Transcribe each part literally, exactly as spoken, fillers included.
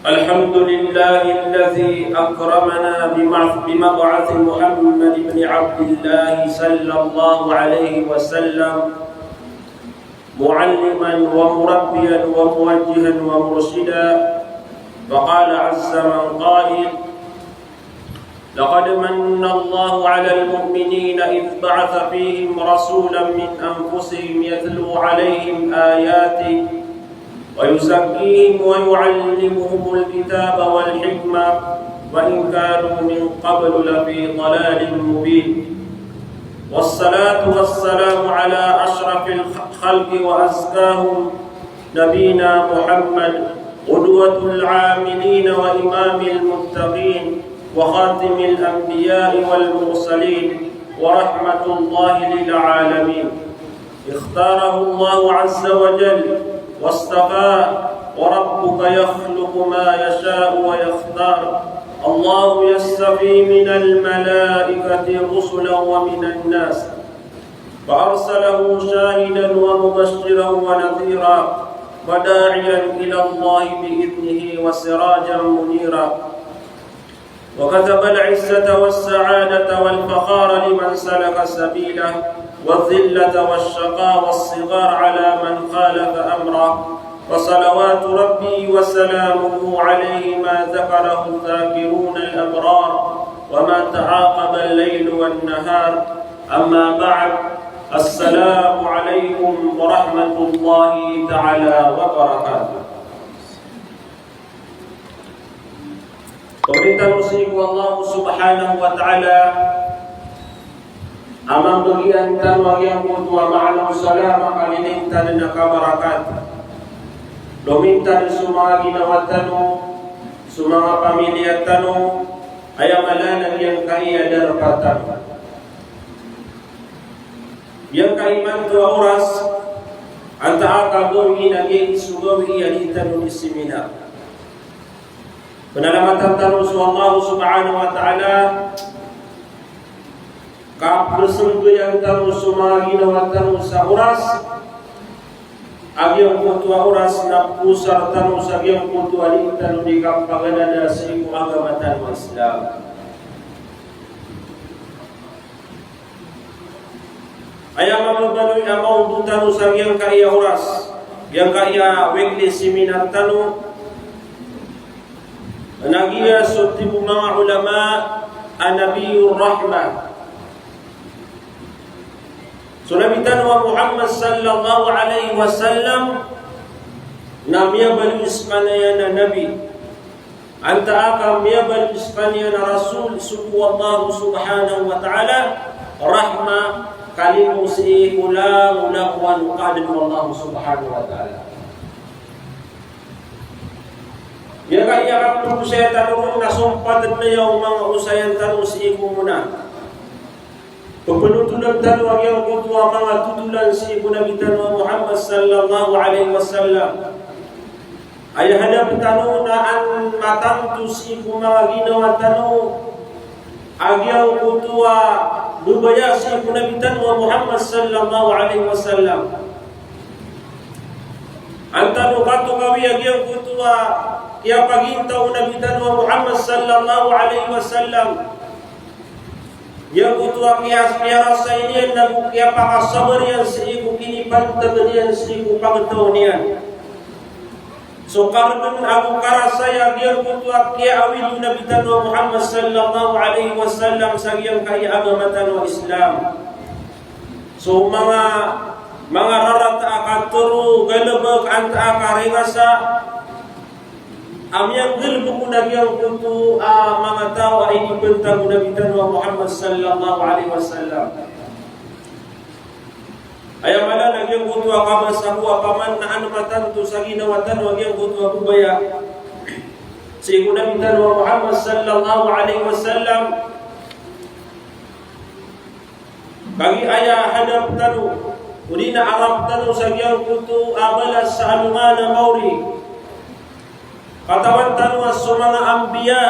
الحمد لله الذي أكرمنا بمع-، بمبعث محمد بن عبد الله صلى الله عليه وسلم معلما ومربيا وموجها ومرشدا. فقال عز من قائل: لقد من الله على المؤمنين إذ بعث فيهم رسولا من أنفسهم يتلو عليهم آياته ويزكيهم ويعلمهم الكتاب والحكمة وإن كانوا من قبل لفي ضلال مبين. والصلاة والسلام على أشرف الخلق وأزكاهم نبينا محمد قدوة العاملين وإمام المتقين وخاتم الأنبياء والمرسلين ورحمة الله للعالمين. اختاره الله عز وجل واصطفاه، وربك يخلق ما يشاء ويختار. الله يصطفي من الملائكة رسلا ومن الناس، فأرسله شاهدا ومبشرا ونذيرا وداعيا إلى الله بإذنه وسراجا منيرا، وكتب العزة والسعادة والفخار لمن سلك سبيله، والذلة والشقاء والصغار على من خالف أمره، فصلوات ربي وسلامه عليه ما ذكره الذاكرون الأبرار وما تعاقب الليل والنهار. أما بعد، السلام عليكم ورحمة الله تعالى وبركاته. Pagari tano sii ko Allah Subhanahu wa Ta'ala a mambagian tano a giyangkoto a maana o salama, kalilintad na kabarakat. Lomintad so manga ginawa tano, so manga pamilya tano, aya mala na giyangkai a darpa tano. Giyangkai imanto a oras, antaa ka gawii na giyai so gawii a dii tano dii seminar. Pnalamatan tano so Allah Subhanahu wa Ta'ala ka psnggayan tano so manga ginawa tano sa oras, a giyangkoto a oras na pkosar tano sa giyangkoto a dii tano dii kapaganada sii ko agama tano a Islam. Aya mababaloy a mawdu tano sa giyangkai a oras, giyangkai a weekly seminar tano, na giya so tig o manga ulama a Nabiyur Rahmah. So Nabi tano a Muhammad sallallahu alaihi wasallam na miyabaloy skaniyan a nabi. Antaa ka miyabaloy skaniyan a rasul sii ko Allah Subhanahu wa Ta'ala, rahmah, kalimo sii ko langolangowan o kaadn o Allah Subhanahu wa Ta'ala. Giyangkai a kapagosaya tano ron na sompat dn aya o manga osayan tano sii ko mona. Pphanotolan tano a giyangkoto a manga totolan sii ko Nabi tano a Muhammad sallallahu alaihi wasallam. Aya hadap tano na an matanto sii ko manga ginawa tano a giyangkoto a babaya sii ko Nabi tano a Muhammad sallallahu alaihi wasallam. An tano katokawi a giyangkoto a kiyapagintaw o Nabi tano a Muhammad sallallahu alaihi wasallam. Giyangkoto a kiya-, kiyarasay niyan ago kiyapakasabar iyan sii ko kinipantag iyan sii ko pagtaw niyan. So kardn ago karasay a giyangkoto a kiyaawid o Nabi tano a Muhammad sallallahu alaihi wasallam sa giyangkai a agama tano a Islam. So manga, manga rarata a katharo, galbk, antaa ka ringasa, a miyanggalbk on a giyangkoto a manga taw a inibantag o Nabi tano a Muhammad sallallahu alaihi wasallam. Aya mala na giyangkoto a kabasa ko a paman na an matanto sa ginawa tano a giyangkoto a babaya sii ko Nabi tano a Muhammad sallallahu alaihi wasallam. Kagiya aya hadap tano, odi na arap tano sa giyangkoto a balas sa alongan a maori. Katawan tano a so manga anbiya,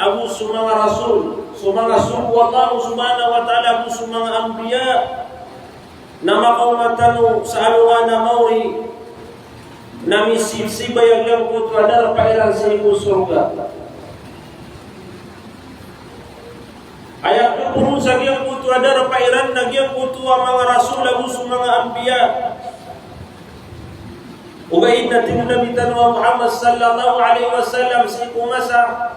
ago so manga rasul, so manga sogo o Allah Subhanahu wa Ta'ala, ago so manga anbiya, na makaoma tano sa alongan a maori. na misibsibay a giyangkoto a darpa iran sii ko sorga. Aya keporo sa giyangkoto a darpa iran na giyangkoto a manga rasul ago so manga anbiya. Ogaid na tig o Nabi tano a Muhammad sallallahu alaihi wasallam sii ko masa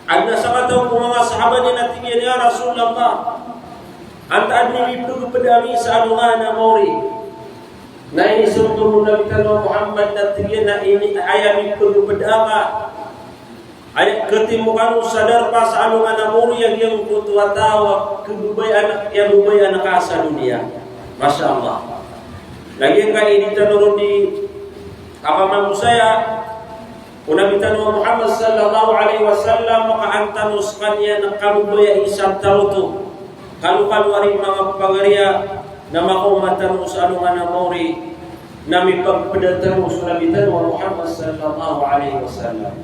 Adn a sakataw ko manga sahabah niyan a tig iyan, "Ya Rasulullah, antaa dn i mipegeped ami sa alongan a maori?" Na inisembag o Nabi tano a Muhammad na tig iyan a ini, aya mipegeped aka, aya ketimo kano sa darpa sa alongan a maori a giyangkoto a taw a kebabayaan, kiyababayaan ka sa doniya. Masha Allah. Lagid angkai di tano ron di kapamagosaya, o Nabi tano a Muhammad sallallahu alaihi wasallam, makaantano sekaniyan a kababayai sa taw oto. Kalokalo a ri manga pagariya na makaoma tano sa alongan a maori, na mipagpeda tano so Nabi tano a Muhammad sallallahu alaihi wasallam.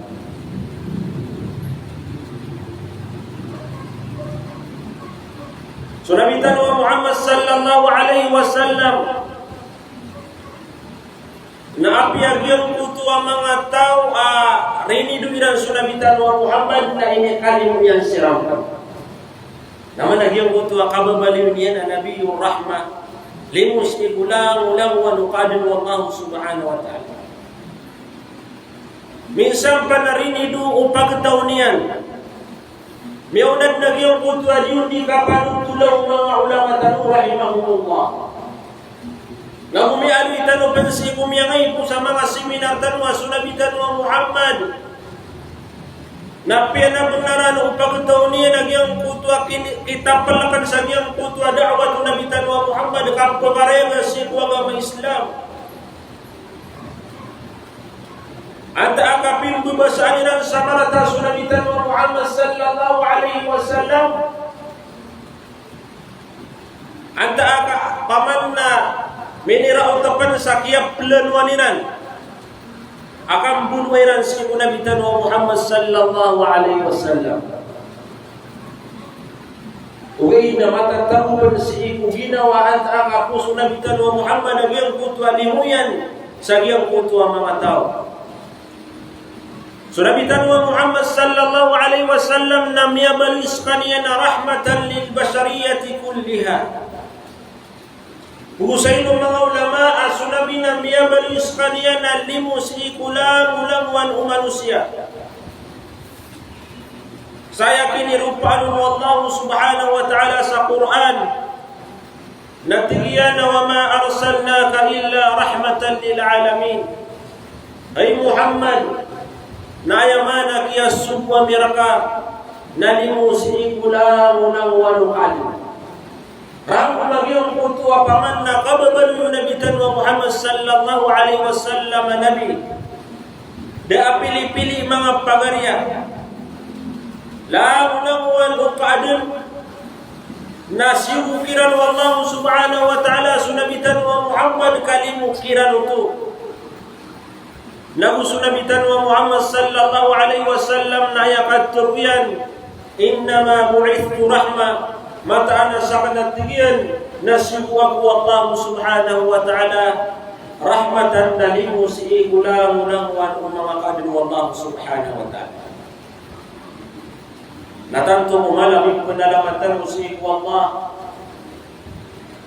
So Nabi tano a Muhammad sallallahu alaihi wasallam, na apiya giyangkoto a manga taw a rinido iran so Nabi tano a Muhammad na inikalimo iyan siran. Na mana giyangkoto a kababaloy niyan a Nabiyur Rahmah, limo sii ko langolangon o kaadn o Allah subhanahu wa ta'ala. Minsan pn a rinido o pagtaw niyan. Miyaona dn a giyangkoto a di on di kapanotola o manga ulama tano rahimahumullah. Na go miyaaloy tano pn sii ko miyangaibo sa manga seminar tano a so Nabi tano a Muhammad na piyanabenaran o pagtaw niyan a giyangkoto a kin-, kitapelkan sa giyangkoto a da'wat o Nabi tano a Muhammad, kapekarayag sii ko agama Islam. Antaa ka pimbebasaan iran sa marata so Nabi tano a Muhammad sallallahu alaihi wasallam. Antaa ka paman na miniraot pn sa kiyaplanoan iran a kambonoa iran sii ko Nabi tano a Muhammad sallallahu alaihi wasallam. Ogaid na matatago pn sii ko ginawa antaa ka poso o Nabi tano a Muhammad a giyangkoto a limo iyan sa giyangkoto a manga taw. So Nabi tano a Muhammad sallallahu alaihi wasallam na miyabaloy sekaniyan a rahmatan lil bashariyati kulliha. Pagosay o manga ulama a so Nabi na miyabaloy sekaniyan a limo sii ko langolangowan o manosiya. Sa aya kiniropaan o Allah subhanahu wa ta'ala sa Qur'an, na tig iyan a, "Wa ma arsalnaka illa rahmatan lil alamin." Hay Muhammad, na aya maana a kiyasogo ami rka na limo sii ko langolangowan o kaadn. Rangkom a giyangkoto a paman na kababaloy o Nabi tano a Muhammad sallallahu alaihi wasallam a Nabi. Da a pilipili manga pagariya. Langolangowan o kaadn na siyogo kiran o Allah subhanahu wa ta'ala so Nabi tano a Muhammad ka limo kiran oto. Na go so Nabi tano a Muhammad sallallahu alaihi wasallam na aya katharo iyan, "Innama bu'ithtu rahmah." Mataan a sakn a tig iyan na siyogo ako o Allah subhanahu wa ta'ala rahmatan, na limo sii ko langolangowan o manga kaadn o Allah subhanahu wa ta'ala. Na tanto ko mala a mipnalamat tano sii ko Allah,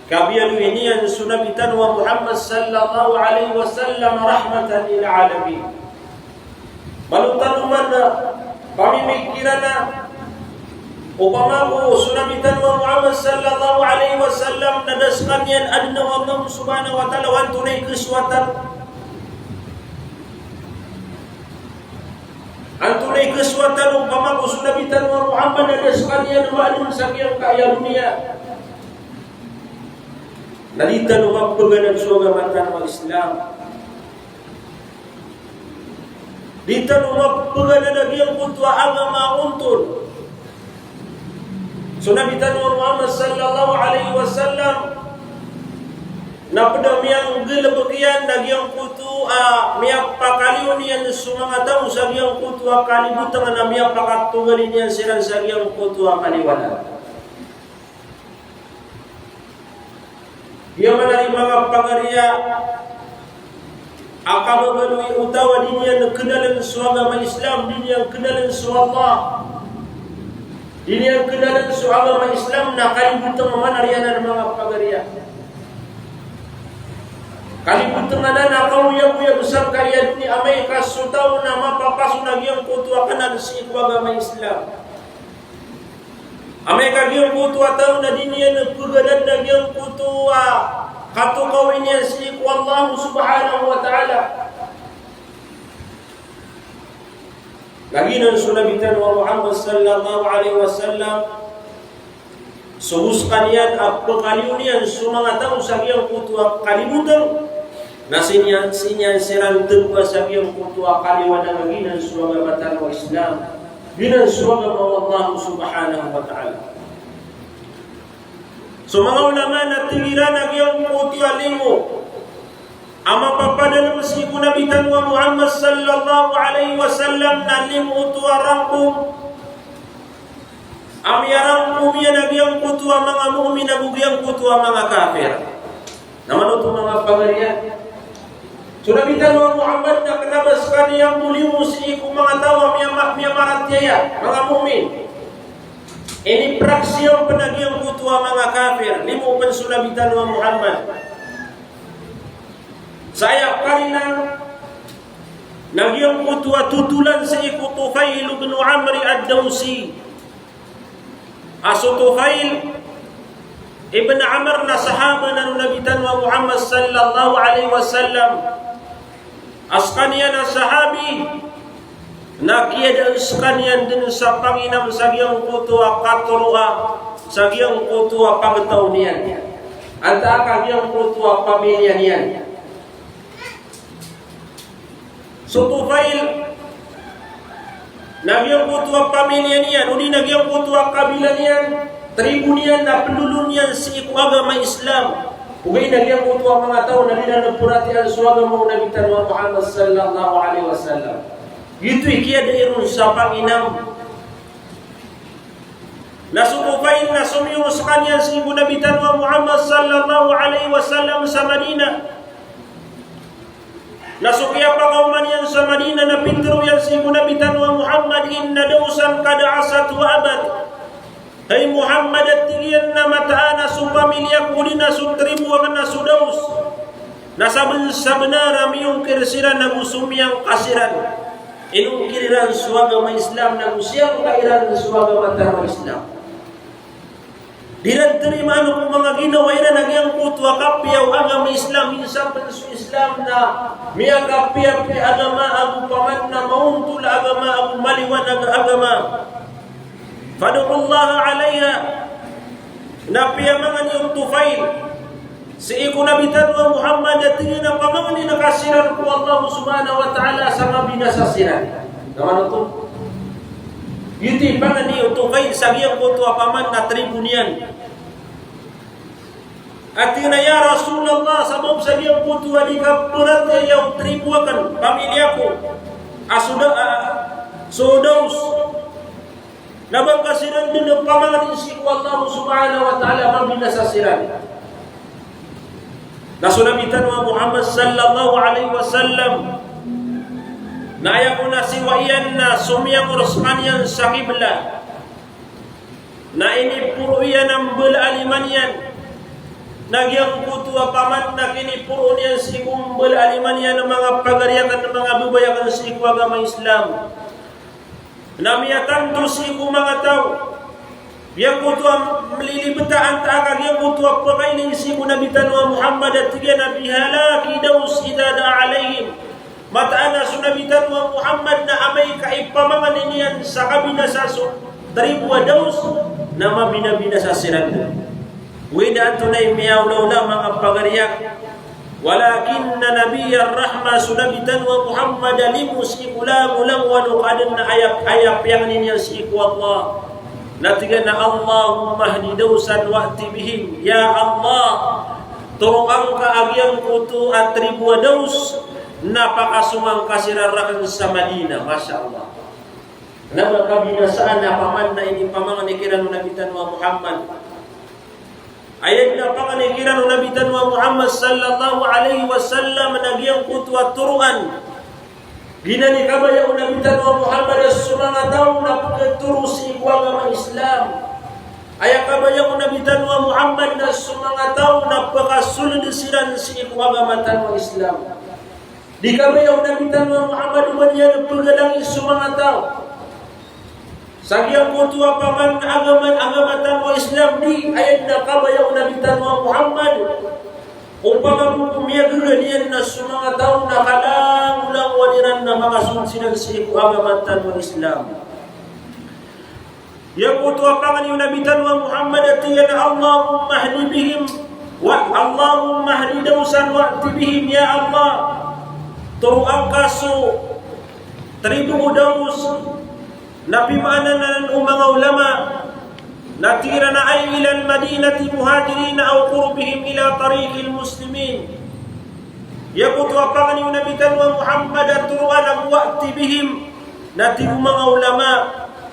ka biyaloy niyan so Nabi tano a Muhammad sallallahu alaihi wasallam rahmatan lil alamin. Malo tano man a pamimikiran a opama ko so Nabi tano a Muhammad sallallahu alaihi wasallam na da sekaniyan adn o Allah subhanahu wa ta'ala, o antonaa i kesowa tano. Antonaa i kesowa tano opama ko so Nabi tano a Muhammad na da sekaniyan maadn sa giyangkaya doniya. Na di tano mapeganad so agama tano a Islam. Di tano mapeganad a giyangkoto a agama a ontol. So Nabi tano a Muhammad sallallahu alaihi wasallam na pd a miyanggalbk iyan a giyangkoto a miyapakaliyo niyan so manga taw sa giyangkoto a kalibotang na miyapakatogali niyan siran sa giyangkoto a kaliwana. Giya maana i manga pagariya A kababaloy o taw a di niyan kenalen so agama Islam, di niyan kenalen so Allah, di niyan kenalen so agama Islam, na kaliboteng man a riyanan manga pagariya. Kaliboteng anan a kaoyagoyag sangkaya doniya amay ka so taw na mapapason a giyangkoto a kenal sii ko agama Islam. Amay ka giyangkoto a taw na di niyan pegadan a giyangkoto a katokawi niyan sii ko Allah subhanahu wa ta'ala. Lagid anan so Nabi tano a Muhammad sallallahu alaihi wasallam, so bo sekaniyan a pekaliyo niyan so manga taw sa giyangkoto a kaliboteng, na sii niyan, sii niyan siran tebka sa giyangkoto a kaliyowan a lagid anan so agama tano a Islam, lagid anan so agama o Allah subhanahu wa ta'ala. So manga ulama na tig iran a giyangkoto a limo a mapapadalem sii ko Nabi tano a Muhammad sallallahu alaihi wasallam na limo oto a rangkom a miyarangkom iyan a giyangkoto a manga mu'min ago giyangkoto a manga kafir. Na mano oto manga pagariya? So Nabi tano a Muhammad na kena ba sekaniyan bo limo sii ko manga taw a miyama-, miyamaratiyaya, manga mu'min. Iniprakes iyan pen a giyangkoto a manga kafir, limo pen so Nabi tano a Muhammad. Sa aya karina na giyangkoto a totolan sii ko Tufail ibn Amr ad-Dawsi. A so Tufail ibn Amr na sahaba anan o Nabi tano a Muhammad sallallahu alaihi wasallam. A sekaniyan a sahabi na kiyadaan sekaniyan den sa panginam sa giyangkoto a katoroa, sa giyangkoto a pagtaw niyan, antaa ka giyangkoto a pamiliya niyan. So Tufail na giyangkoto a pamiliya niyan, odi na giyangkoto a kabila niyan, tribo niyan, na pendolon iyan sii ko agama Islam. Ogaid na giyangkoto a manga taw na di ran peratiyayaan so agama o Nabi tano a Muhammad sallallahu alaihi wasallam. Giyoto i kiyadai ron sa panginam. Na so Tufail na somiyong sekaniyan sii ko Nabi tano a Muhammad sallallahu alaihi wasallam sa Madinah. Na so kiyapakaoma niyan sa Madinah na pitharo iyan sii ko Nabi tano a Muhammad, "Inna Dawsan qad asat wa abat." Hay Muhammad, a tig iyan, na mataan a so pamiliya ko, odi na so tribo aken a so Daws, na saben-, sabenar a miyongkir siran ago somiyangka siran. Inongkir iran so agama Islam ago siyangka iran so agama tano a Islam. Di ran tarimaan ko manga ginawa iran a giyangkoto a kapiya o agama Islam, minsan pen so Islam na miyakapiyapiya a agama, ago paman na maontol a agama, ago maliwanag a agama. Fad'ullaha alaiha. Na piyamangni o Tufail sii ko Nabi tano a Muhammad, a tig iyan a pamangnin ka siran ko Allah subhanahu wa ta'ala sa mabinasa siran. Na mano oto? Giyoto i pangni o Tufail sa giyangkoto a paman na tribo niyan. A tig iyan a, "Ya Rasulullah, sabap sa giyangkoto a di kaperatiyaya o tribo aken, pamiliya ko, a so Da-, a, so Daws, na ba ngka siran den pamangnin sii ko Allah subhanahu wa ta'ala a mabinasa siran?" Na so Nabi tano a Muhammad sallallahu alaihi wasallam na aya kon a siyowa iyan na somiyangor sekaniyan sa qiblah. Na iniporo iyan a mbala a lima niyan. Na giyangkoto a paman na kiniporo niyan sii ko mbala a lima niyan a manga pagari aken, manga babay aken sii ko agama Islam. Na miyatanto sii ko manga taw. Giyangkoto a mlilibet a antaa ka giyangkoto a pekailay sii ko Nabi tano a Muhammad, a tig iyan a, "Bihalaki Daws idha da'a alaihim." Mataan a so Nabi tano a Muhammad na amay ka ipamangni niyan sa kabinasa so tribo a Daws, na mabinabinasa siran. Wida antonaa i miyaolaola, manga pagari akn. Walakinna Nabiyyar Rahmah, so Nabi tano a Muhammad a limo sii ko langolangowan o kaadn na aya, aya piyangni niyan sii ko Allah na tig iyan a, "Allahumma hdi Dawsan wa'ti bihim." Ya Allah, torokan ka a giyangkoto a tribo a Daws, na pakasongan ka siran rakn sa Madinah. Masha Allah. Na ba kabinasaan a paman na inipamangni kiran o Nabi tano a Muhammad. Aya dn a pangni kiran o Nabi tano a Muhammad sallallahu alaihi wasallam na giyangkoto a toroan. Giyanan i kabaya o Nabi tano a Muhammad so manga taw na pkhatoro sii ko agama Islam. Aya kabaya o Nabi tano a Muhammad na so manga taw na pkhasold siran sii ko agama tano a Islam. Di kabaya o Nabi tano a Muhammad oba niyan pgalangi so manga taw sa giyangkoto a paman agama, agama tano a Islam, di. Aya dn a kabaya o Nabi tano a Muhammad, opama bo ko miyagaga niyan na so manga taw na kalangolangowan iran na makasold siran sii ko agama tano a Islam. Giyangkoto a pangni o Nabi tano a Muhammad a tig iyan a, "Allahumma hdi bihim, wa Allahumma hdi Dawsan wa'ti bihim, ya Allah." Toroan ka so tribo o Daws, na pimaana anan o manga ulama, na tig iran a ay ilal Madinati muhajirin aw qurbihim ila tariqil muslimin. Giyangkoto a pangni o Nabi tano a Muhammad a toroan a wa'ti bihim, na tig o manga ulama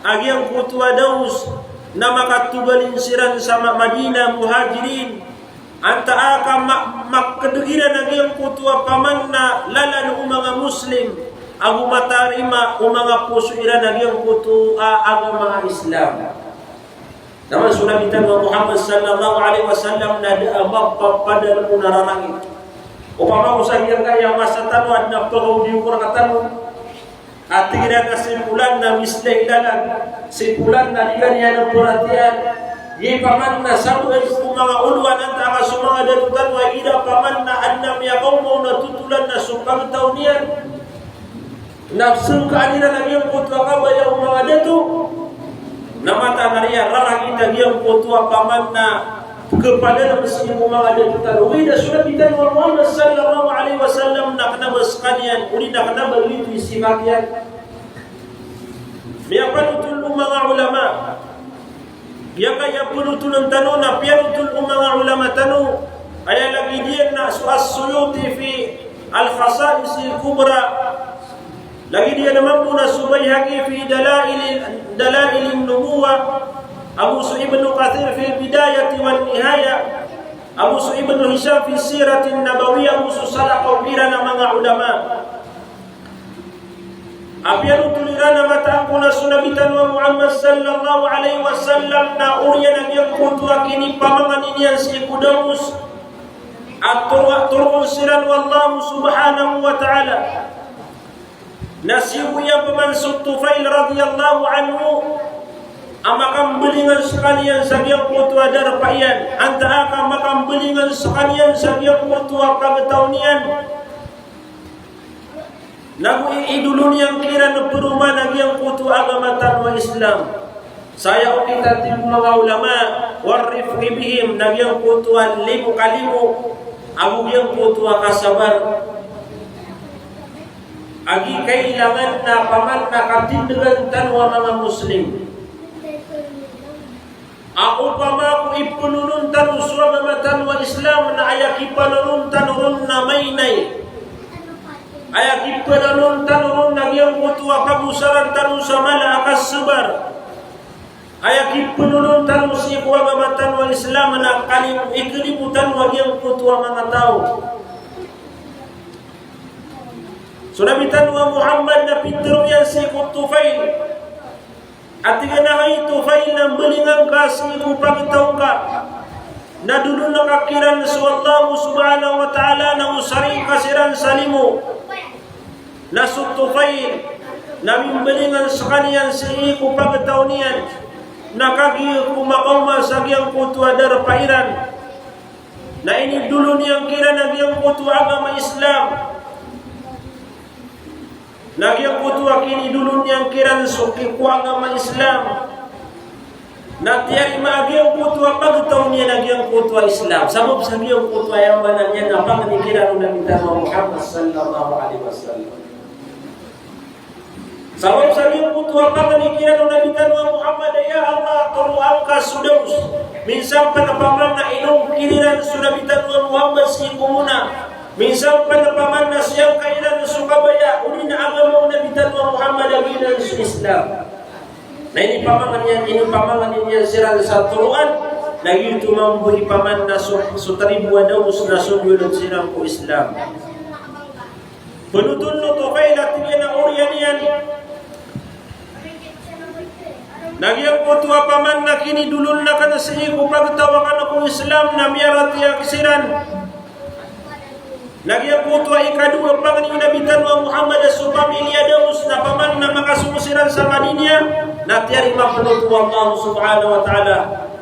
a giyangkoto a Daws na makatogalin siran sa Ma-, Madinah, Muhajirin, antaa ka ma-, makdg iran a giyangkoto a paman na lalan o manga Muslim, ago matarima o manga poso iran a giyangkoto a agama a Islam. Taman so Nabi tano a Muhammad sallallahu alaihi wasallam na da a mapapadalm on a rarangit. Opama ko sa giyangkaya masa tano a adn a pagaodi ko rkatano a tig iran a si polan na mislay lalan, si polan na di ka niyan paratiyayaan. Giya paman na sabagi ko manga olowan antaa ka so manga dato tano a igira paman na adn a miyakaoma on a totolan na so pagtaw niyan. Na sangkaan iran a giyangkoto a kabaya o manga dato. Na mataan a riya rarangit a giyangkoto a paman na pkhapadalm sii ko manga dato tano. Ogaid na so Nabi tano a Muhammad sallallahu alaihi wasallam na kna ba skaniyan, odi na kna ba giyoto i sipat iyan. Miyapanotol o manga ulama. Giyangkaya panotolan tano na piyanotol o manga ulama tano. Aya lagid iyan na so As-Suyuti fi Al-Khasa'is Al-Kubra. Lagid iyan mambo na so Bayhaqi fi Dalail, Dalail An-Nubuwah. Ago so Ibnu Kathir fi Al-Bidayah wan Nihayah. Ago so Ibnu Hisham fi Sirah An-Nabawiyyah. Ago so salakaw iran a manga ulama. A piyanotol iran a mataan ko na so Nabi tano a Muhammad sallallahu alaihi wasallam na oriyan a giyangkoto a kinipamangani niyan sii ko Daws a toro-, toroon siran o Allah subhanahu wa ta'ala. Na sii ko iyan paman so Tufail radiyallahu anhu a makambalingan skaniyan sa giyangkoto a darpa iyan, antaa ka makambalingan skaniyan sa giyangkoto a pagtaw niyan. Nago i-, idolon iyan kiran paroman a giyangkoto a agama tano a Islam. Sa aya okit a tig o manga ulama, war rifqi bihim, na giyangkoto a limo ka limo, ago giyangkoto a kasabar. A gii kailangan na paman na katindgan tano a manga Muslim. A opama ko ipnolon tano so agama tano a Islam na aya kipnolon tano ron na maynay. Aya kipnolon tano ron na giyangkoto a pagosaran tano sa mala a kasabar. Aya kipnolon tano sii ko agama tano a Islam na kalimo, ikalimo tano a giyangkoto a manga taw. So Nabi tano a Muhammad na pitharo iyan sii ko Tufail. A tig iyan a, hay Tufail, na mbalingan ka sii ko pagtaw ngka. Na dolon ka kiran so Allah subhanahu wa ta'ala na osari ka siran sa limo. Na so Tufail na mimbalingan skaniyan sii ko pagtaw niyan. Na kagiya ko makaoma sa giyangkoto a darpa iran na inidolon iyan kiran a giyangkoto a agama Islam. Na giyangkoto a kinidolon iyan kiran so ki-, ko agama Islam na tiyarima a giyangkoto a pagtaw niyan a giyangkoto a Islam. Sabap sa giyangkoto a aya maana niyan na pangni kiran o Nabi tano a Muhammad sallallahu alaihi wasallam. Sabap sa giyangkoto a pangni kiran o Nabi tano a Muhammad a, ya Allah, toroan ka so Daws. Minsan pn paman na inongkir iran so Nabi tano a Muhammad sii ko mona. Minsan pn paman na siyangka iran so kabaya, odi na agama o Nabi tano a Muhammad a giyanan so Islam. Na inipamangni iyan, inipamangni iyan siran sa toroan. Na giyoto mambo i paman na so, so tribo a Daus na so miyolod siran ko Islam. Pnotol o Tufail a tig iyan a oriyan iyan. Na giyangkoto a paman na kinidolon akn sii ko pagtaw akn ko Islam na miyaratiyaya siran. Na giyangkoto a ikadowa a pangni o Nabi tano a Muhammad a so pamilya Daus na paman na makasogo siran sa Madinah, na tiyarima pn oto o Allah subhanahu wa ta'ala.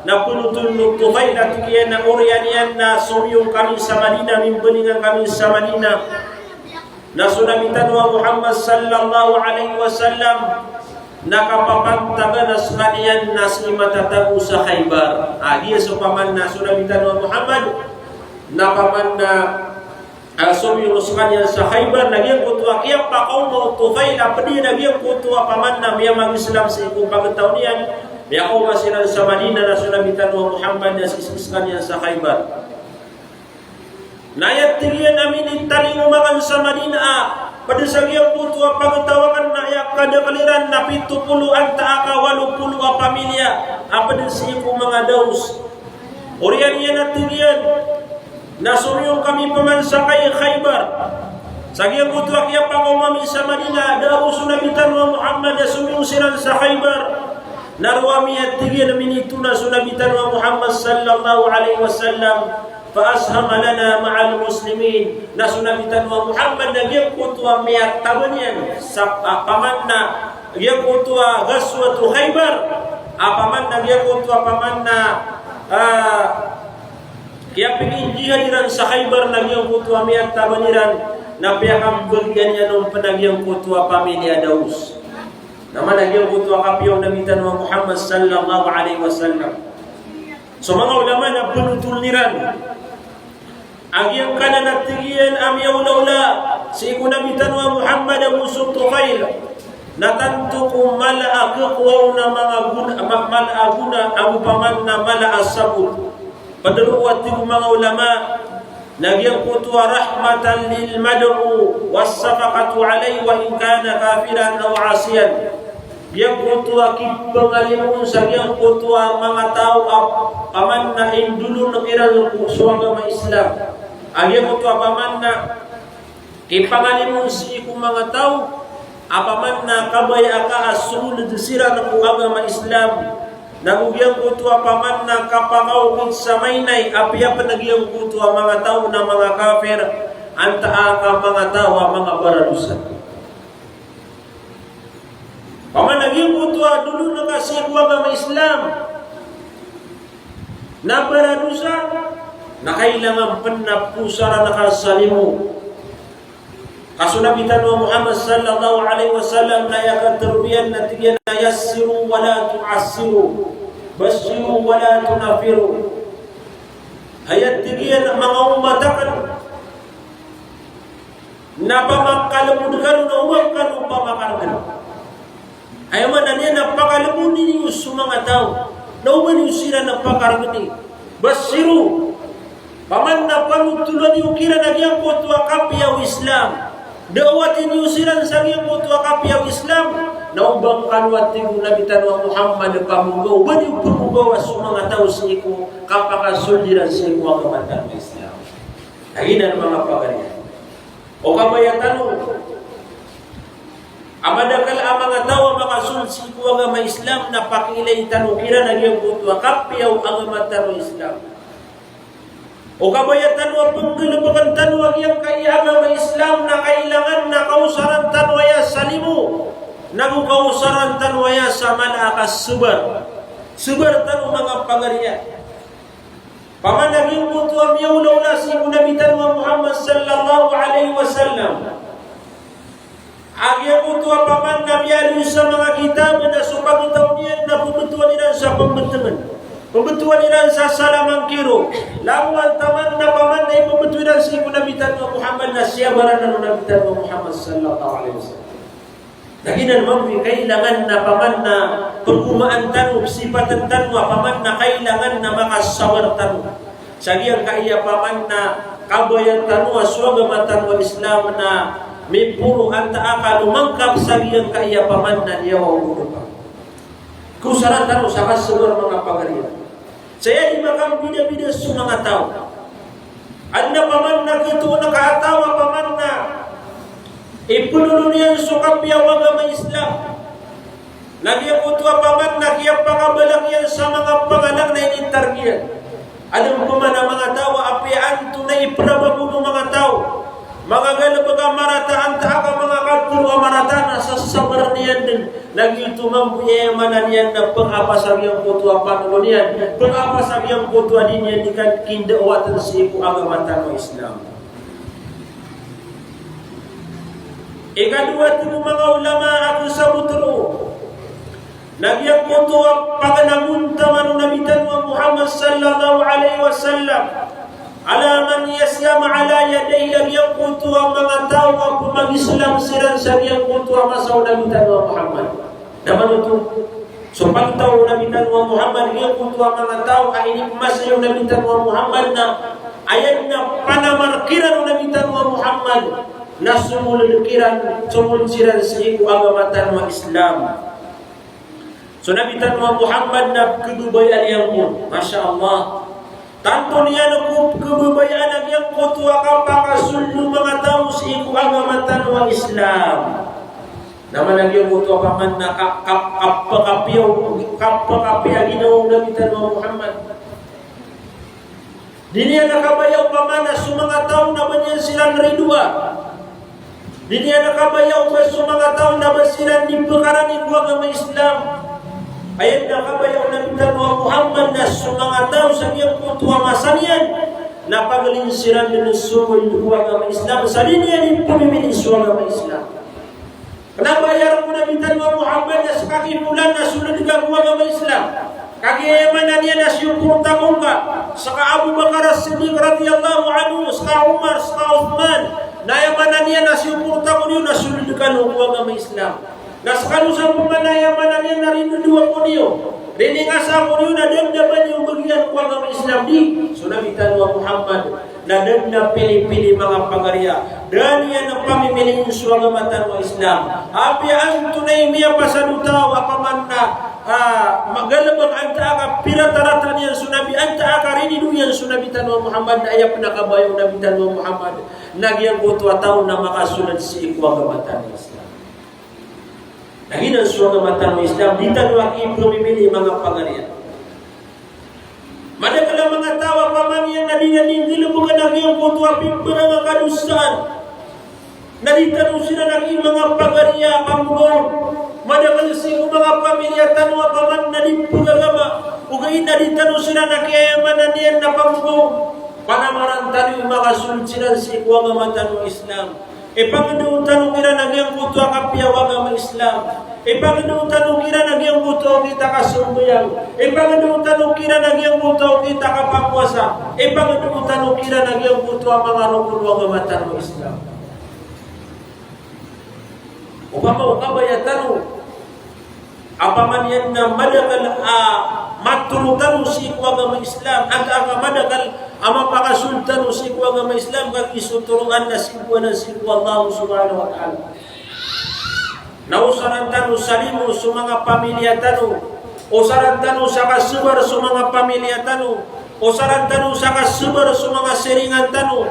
Na pnotol o Tufail a tig iyan a oriyan iyan na somiyong kami sa Madinah, mimbalingan kami sa Madinah. Na so Nabi tano a Muhammad sallallahu alaihi wasallam na kapapantagan a skaniyan na sii matatago sa Khaybar. A, giya so paman na so Nabi tano a Muhammad na paman na a, somiyong skaniyan sa Khaybar, na giyangkoto a kiyapakaoma o Tufail a pd iyan a giyangkoto a paman na miyamag-Islam sii ko pagtaw niyan, miyakaoma siran sa Madinah na so Nabi tano a Muhammad na sii skaniyan sa Khaybar. Na aya tig iyan a minitalingoma akn sa Madinah a pd sa giyangkoto a pagtaw akn na aya kadakl iran na pito polo antaa ka walo polo a pamilya a pd sii ko manga Daus. Oriyan iyan a tig iyan, na somiyong kami paman sa kay Khaybar. Sa giyangkoto a kiyapakaoma ami sa Madinah, da a bo so Nabi tano a Muhammad a somiyong siran sa Khaybar. Na roo ami a tig iyan a minitona so Nabi tano a Muhammad sallallahu alaihi wasallam. Fa ashama lana ma'al muslimin. Na so Nabi tano a Muhammad na giyangkoto a miyataban iyan sa, a, paman na giyangkoto a Ghazwatu Khaybar, a paman na giyangkoto a paman na, a, kiyapikijihad iran sa Khaybar na giyangkoto a miyataban iran na piyakambgan iyan on pn a giyangkoto a pamilya Daus. Na mana giyangkoto a kapiya o Nabi tano a Muhammad sallallahu alaihi wasallam. So manga ulama na pnotol iran a giyangkanan a tig iyan a miyaolaola sii ko Nabi tano a Muhammad ago so Tufail na tanto ko mala a khakowa on a manga gona, ma-, mala a gona ago paman na mala a sabot. Pd roo a tig o manga ulama na giyangkoto a rahmatan lil mad'u was shafaqatu alayhi wa in kana kafiran aw asiyan. Giyangkoto a kipangalimoon sa giyangkoto a manga taw a paman na indolon iran ko so agama Islam. A giyangkoto a paman na kipangalimoon sii ko manga taw a paman na kabaya aka a sold siran ko agama Islam. Nago giyangkoto a paman na kapakaokit sa mailay a piya pn a giyangkoto a manga taw na manga kafir antaa ka manga taw a manga baradosa. Paman a giyangkoto a dolon ka sii ko agama Islam na baradosa, na kailangan pn na posaran ka sa limo. Ka so Nabi tano a Muhammad sallallahu alaihi wasallam na aya katharo iyan na tig iyan a yassiru wa la tu'assiru, bashiru wa la tunaffiru. Aya tig iyan a manga omat akn na pamakalbod kano na oba kano pamakargn. Aya maana niyan na pakalbodi niyo so manga taw, na oba niyo siran na pakargni. Bashiru, paman na panothola niyo kiran a giyangkoto a kapiya o Islam. Da'wati niyo siran sa giyangkoto a kapiya o Islam. Na oba kano, a tig o Nabi tano a Muhammad, pamogaw, oba niyo pamogawa so manga taw sii ko kapakasold iran sii ko agama tano a Islam. Aya nan manga pagariya. O kabaya tano a madakl a manga taw a makasold sii ko agama Islam na pakiilay tano kiran a giyangkoto a kapiya o agama tano a Islam. O kabaya tano a pnggalbkn tano a giyangkaya agama Islam na kailangan na kaosaran tano aya sa limo. Nago kaosaran tano aya sa mala a kasabar. Sabar tano manga pagariya. Paman a giyangkoto a miyaolaola sii ko Nabi tano a Muhammad sallallahu alaihi wasallam a giyangkoto a paman na miyaaloy sa manga kitab na so pagtaw niyan na pmbtowan iran sa pmbtngn, pmbtowan iran sa salamangkiro. Langowan taman na paman na ipmbto iran sii ko Nabi tano a Muhammad na siyabaran o Nabi tano a Muhammad sallallahu alaihi wasallam. Na giyanan mambo i kailangan na paman na pgomaan tano, sipatn tano a paman na kailangan na makasabar tano sa giyangkaya paman na kabaya tano a so agama tano a Islam na miporo antaa ka lomangkap sa giyangkaya paman na niyawa o goropa. Kaosaran tano sa kasabar manga pagariya. Saya di makambidabida so manga taw. Adn a paman na kito na kataw a paman na ipnolon iyan so kapiya o agama Islam. Na giyangkoto a paman na kiyapakabalak iyan sa manga pangalang na initarg iyan. Adn pman a manga taw a apiya antonaa i prabagon o manga taw, manga galbk a marata antaa ka manga katharo a marata na sasabarn iyan dn. Na giyoto mambo i aya maana niyan na pkapasad giyangkoto a panolon iyan, pkapasad giyangkoto a di niyan di kan kindawatn sii ko agama tano a Islam. Ikadowa, tig o manga ulama a khasaboto ron, na giyangkoto a paganagontaman o Nabi tano a Muhammad sallallahu alaihi wasallam, ala man yaslam ala yadayhi, a giyangkoto a manga taw a pmag-Islam siran sa giyangkoto a masa o Nabi tano a Muhammad. Na manoto, so pagtaw o Nabi tano a Muhammad, giyangkoto a manga taw a inipmasa o Nabi tano a Muhammad na aya dn a panamar kiran o Nabi tano a Muhammad na somold kiran, somold siran sii ko agama tano a Islam. So Nabi tano a Muhammad na pkhababayaan iyan ko, masha Allah. Tanto niyan ko pkhababayaan a giyangkoto a kapakasold o manga taw sii ko agama tano a Islam. Na maana giyangkoto a paman na ka-, ka-, kapakapiya, kapakapiya ginawa o Nabi tano a Muhammad. Di niyan kabaya opama na so manga taw na ba niyan siran ridoa. Di niyan kabaya opama so manga taw na ba siran di pkarani ko agama Islam. Aya dn a kabaya o Nabi tano a Muhammad na so manga taw sa giyangkoto a masa niyan na paglin siran dn somold ko agama Islam sa di niyan di pmimili so agama Islam. Kna ba aya rk o Nabi tano a Muhammad na ska ki Polan na sold ka ko agama Islam. Kagiya aya maana niyan na siyoporta ko ngka, ska Abu Bakar As-Siddiq radiyallahu anhu, ska Umar, ska Uthman. Na aya maana niyan na siyoporta ko niyo na sold kano ko agama Islam. Na skano sa pman na aya maana niyan na rinidoa ko niyo, riningasa ko niyo na da dn a ba niyo bagian ko agama Islam, di. So Nabi tano a Muhammad na da dn a pilipili manga pagariya. Da niyan pamimiliin so agama tano a Islam. Apiya antonaa i miyapasad o taw a paman na, ah, magalbk antaa ka piratarata niyan so Nabi, antaa ka rinido iyan so Nabi tano a Muhammad, na aya pn a kabaya o Nabi tano a Muhammad na giyangkoto a taw na makasold sii ko agama tano a Islam. Na giyanan so agama tano a Islam, di tano aki pmimili manga pagariya. Madakl a manga taw a paman iyan na di niyan di nggalbkn a giyangkoto a pimbarang a kadosaan. Na di tano siran aki manga pagariya a pambogaw. Madakl sii ko manga pamilya tano a paman na di pagagama. Ogaid na di tano siran aki aya maana niyan na pambogaw. Panamaran tano i makasold siran sii ko agama tano a Islam. Ipangndao tano kiran a giyangkoto a kapiya o agama Islam. Ipangndao tano kiran a giyangkoto a okit a kasambayang. Ipangndao tano kiran a giyangkoto a okit a kapakowasa. Ipangndao tano kiran a giyangkoto a manga rokon o agama tano a Islam. Opama o kabaya tano a paman iyan na madakl a matoro tano sii ko agama Islam, antaa ka madakl a mapakasold tano sii ko agama Islam, ka giya so toroan na sii ko anan sii ko Allah subhanahu wa ta'ala. Na osaran tano sa limo so manga pamilya tano, osaran tano sa kasabar so manga pamilya tano, osaran tano sa kasabar so manga siringan tano,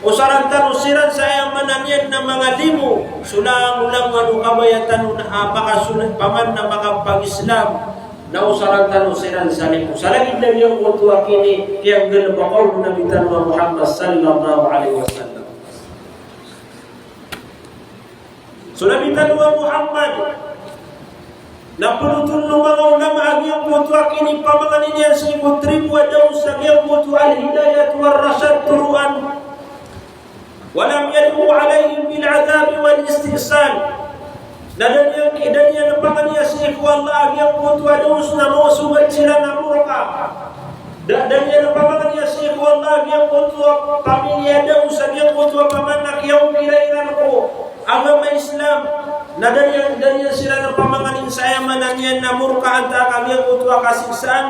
osaran tano siran sa aya maana niyan na manga limo so langolangon o kabaya tano na, ah, makasold paman na makapag-Islam, na osaran tano siran sa limo. Sa lagid na giyangkoto a kini, kiyanggalbka o Nabi tano a Muhammad sallallahu alaihi wasallam. So Nabi tano a Muhammad, na pnothol o manga ulama a giyangkoto a kinipamangni niyan sii ko tribo a Daws a giyangkoto a al-hidayah war-rashad, toroan. Wa lam yad'u alaihim bil adhab wal istisal. Na da niyan, da niyan pangniya sii ko Allah a giyangkoto a Daws na maosogat siran a morka. Da, da niyan pamangniya sii ko Allah a giyangkoto a pamilya Daws a giyangkoto a paman na kiyaokira iran ko agama Islam. Na da niyan, da niyan siran pamangnin sa aya maana niyan na morka antaa ka giyangkoto a kasiksaan.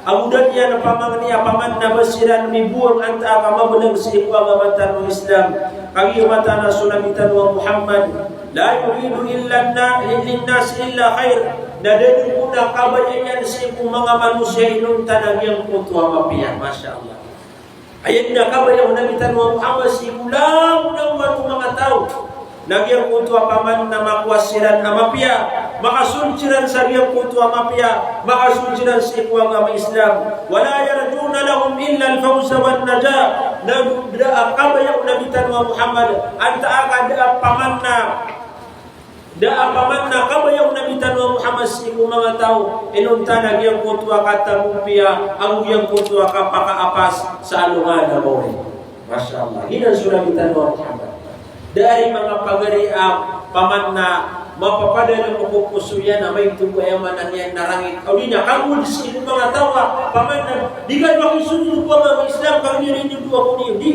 Ago da niyan pamangni a paman na ba siran mibowang antaa ka mablag sii ko agama tano a Islam. Kagiya mataan a so Nabi tano a Muhammad, la yuridu illa na-, lin-nasi illa khair. Na da dn ko kabaya iyan sii ko manga manosiya inonta na giyangkoto a mapiya. Masha Allah. Aya dn a kabaya o Nabi tano a Muhammad sii ko langolangon o manga taw na giyangkoto a paman na makowa siran a mapiya, makasold siran sa giyangkoto a mapiya, makasold siran sii ko agama Islam. Wala yarjuna lahum illa al-fawza wan najah. Na da a kabaya o Nabi tano a Muhammad, antaa ka da a paman na Da a paman na kabaya o Nabi tano a Muhammad sii ko manga taw inonta na giyangkoto a katamompiya ago giyangkoto a kapakaapas sa alongan a maori. Masha Allah. Giyanan so Nabi tano a Muhammad. Da a ri manga pagari a paman na mapapadalm ko poso iyan a maito ko aya maana niyan na rangit. Odi na kagold sii ko manga taw a paman na di ka makisonod ko agama Islam, ka giya ri di dowa ko niyo di.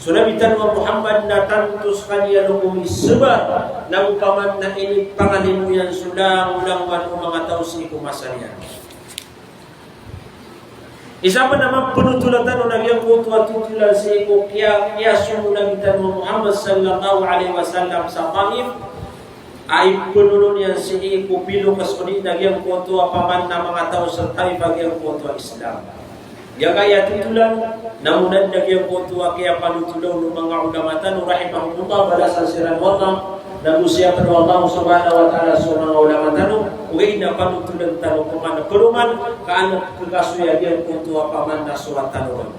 So Nabi tano a Muhammad na tanto skaniyan ko misbar, na opama na inipangalimo iyan so langolangon o manga taw sii ko masa niyan. Isa pn a mapnotola tano na giyangkoto a totolan sii ko kiya, kiyasogo o Nabi tano a Muhammad sallallahu alaihi wasallam sa Taif, a ipnono niyan sii ko piloks odi na giyangkoto a paman na manga taw sa Taif a giyangkoto a Islam. Giyangkaya totolan, na monad na giyangkoto a kiyapanotola on o manga ulama tano, rahimahumullah, balasan siran o Allah, na gosiyapn o Allah subhanahu wa ta'ala so manga ulama tano, ogaid na panotolan tano ko manga peroman, ka an pkasoy a giyangkoto a paman na sowat tano ron.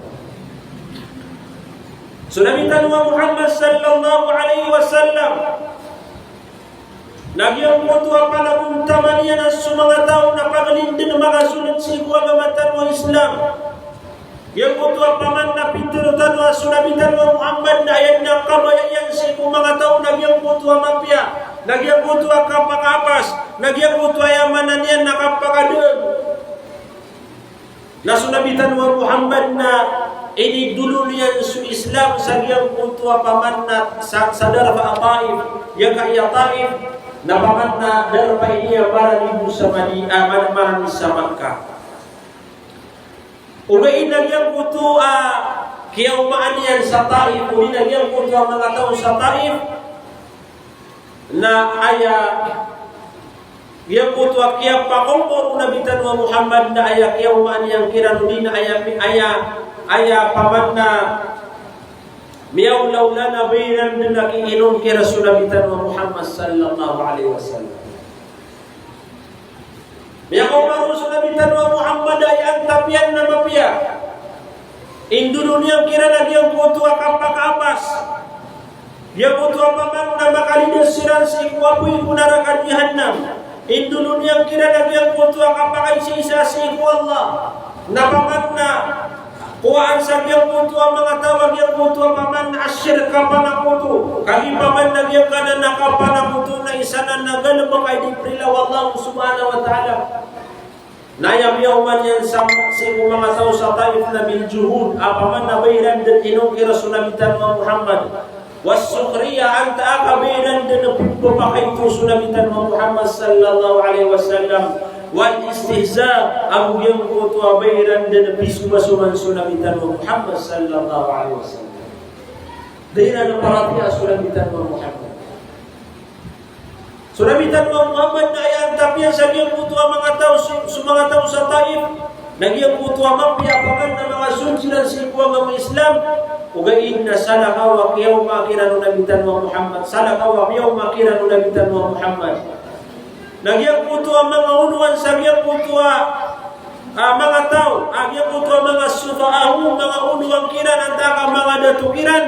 So Nabi tano a Muhammad sallallahu alaihi wasallam, na giyangkoto a panagontaman iyan a so manga taw na paglindn makasold sii ko agama tano a Islam. Giyangkoto a paman na pitharo tano a so Nabi tano a Muhammad na aya dn a kabaya iyan sii ko manga taw na giyangkoto a mapiya, na giyangkoto a kapakaapas, na giyangkoto a aya maana niyan na kapakadaan. Na so Nabi tano a Muhammad na inidolon iyan so Islam sa giyangkoto a paman na sa, sa darpa a Taif, giyangkaya Taif, na paman na darpa ini a marani bo sa Madi-, ah, mar-, marani sa Makkah. Ogaid na giyangkoto a kiyaomaan iyan sa Taif, odi na giyangkoto a manga taw sa Taif, na aya, giyangkoto a kiyapakompor o Nabi tano a Muhammad na aya kiyaomaan iyan kiran odi na aya, aya, aya paman na miyaolaola na ba iran dn a kiinom kiran so Nabi tano a Muhammad sallallahu alaihi wasallam. Miyakaoma ron so Nabi tano a Muhammad a aya antap iyan na mapiya. Indolon iyan kiran a giyangkoto a kapakaapas. Giyangkoto a paman na makalidas siran sii ko apoy ko naraka Jahannam. Indolon iyan kiran a giyangkoto a kapakaisaisa sii ko Allah. Na paman na kowaan sa giyangkoto a manga taw a giyangkoto a paman a shirk a panakoto. Kagiya paman na giyangkanan a kapanakoto na isa nan a galbk a di prila o Allah subhanahu wa ta'ala. Na aya miyaoma niyan sa, sii ko manga taw sa Taif na bil juhud, a paman na ba iran dn inongkir so Nabi tano a Muhammad. Was sukhriya, antaa ka ba iran dn pphakaito so Nabi tano a Muhammad sallallahu alaihi wasallam. Wal istihza, ago giyangkoto a ba iran dn pzomazomaan so Nabi tano a Muhammad sallallahu alaihi wasallam. Da iran paratiyaya so Nabi tano a Muhammad. So Nabi tano a Muhammad na aya antap iyan sa giyangkoto a manga taw, so, so manga taw sa Taif, na giyangkoto a mapiya a paman na makasold siran sii ko agama Islam, ogaid na salakaw a kiyaoma kiran o Nabi tano a Muhammad, salakaw a miyaoma kiran o Nabi tano a Muhammad. Na giyangkoto a manga olowan sa giyangkoto a a manga taw, a giyangkoto a manga sufaha, manga olowan kiran, antaa ka manga dato kiran,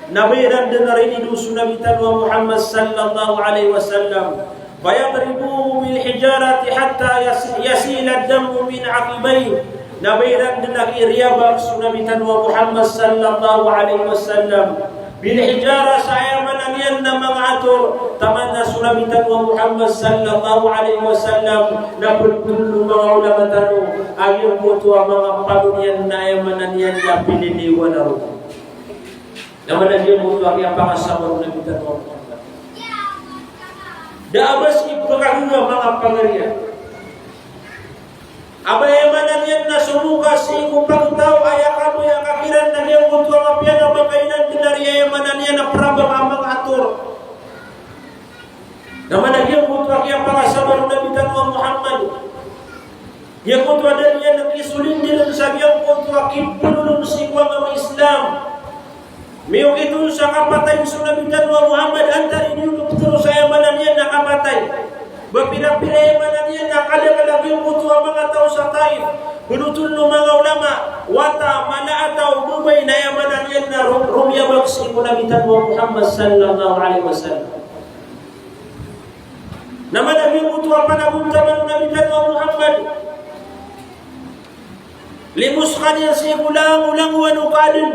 na ba iran dn a rinido so Nabi tano a Muhammad sallallahu alaihi wasallam. Fayadribuhu bil hijarati hatta yas-, yasila ad-damu min aqibayhi. Na ba iran dn a kiriyabak so Nabi tano a Muhammad sallallahu alaihi wasallam. Bil hijara, sa aya maana niyan na manga ator, taman na so Nabi tano a Muhammad sallallahu alaihi wasallam, na pd pn o manga ulama tano a giyangkoto a manga pano niyan na aya maana niyan na piniliwan a roo. Na maana giyangkoto a kiyapakasabar o Nabi tano a Muhammad. Da a ba sii pkagga manga pagariya. A ba aya maana niyan na somoka sii ko pagtaw a aya kabaya ka kiran na giyangkoto a mapiya na ba kainan dn a ri aya maana niyan na prabak a manga ator. Na maana giyangkoto a kiyapakasabar o Nabi tano a Muhammad. Giyangkoto a da niyan kisolindiran sa giyangkoto a kibololon sii ko agama Islam. Miyokit on sa kapatay so Nabi tano a Muhammad, antaa i doktor sa aya maana niyan na kapatay. Ba pira-pira aya maana niyan na kadakl a giyangkoto a manga taw sa Taif. Pd oto o manga ulama, wata, mala a taw, babay na aya maana niyan na ro-, romiyabag sii ko Nabi tano a Muhammad sallallahu alaihi wasallam. Na madami oto a panagontaman o Nabi tano a Muhammad. Limo skaniyan sii ko langolangowan o kaadn.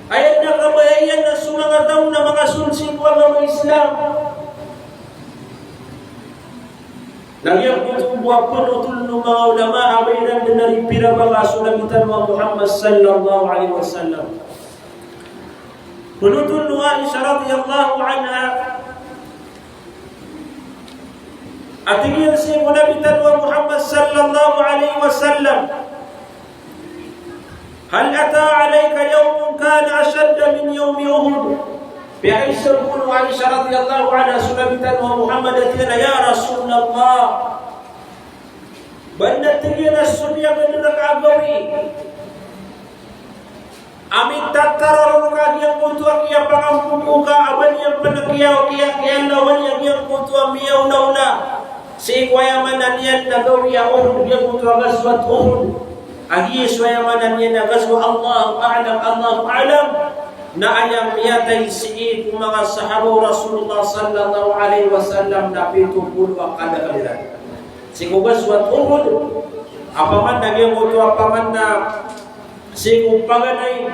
Aya na kabaya iyan na so manga taw na makasold sii ko agama Islam. Na giyangkoto bo a pd oto o manga ulama a ba iran dn a di pirabaga so Nabi tano a Muhammad sallallahu alaihi wasallam. Pd oto o Aisha radhiyallahu anha. A tig iyan sii ko Nabi tano a Muhammad sallallahu alaihi wasallam, "Hal ata alayka yawmun kana ashadda min yawmi Uhud?" Piyakaiza o Aisha radhiyallahu anha so Nabi tano a Muhammad a tig iyan a, "Ya Rasulullah, ba adn a tig iyan a so miyagad rka a gawii a mitatararo rka giyangkoto a kiyapangampopo ka a ba niyan pn kiya, kiya, kiyalawan iyan giyangkoto a miyaonaona sii ko aya maana niyan na gawii a Uhud, giyangkoto a Ghazwat Uhud. A giya so aya maana niyan na ghazwa, Allahu a'lam, Allahu a'lam, na aya miyatay sii ko manga sahaba o Rasulullah sallallahu alaihi wasallam na pito polo a kadakl iran." Sii ko Ghazwat Uhud, opama na giyangkoto, opama na sii ko paganay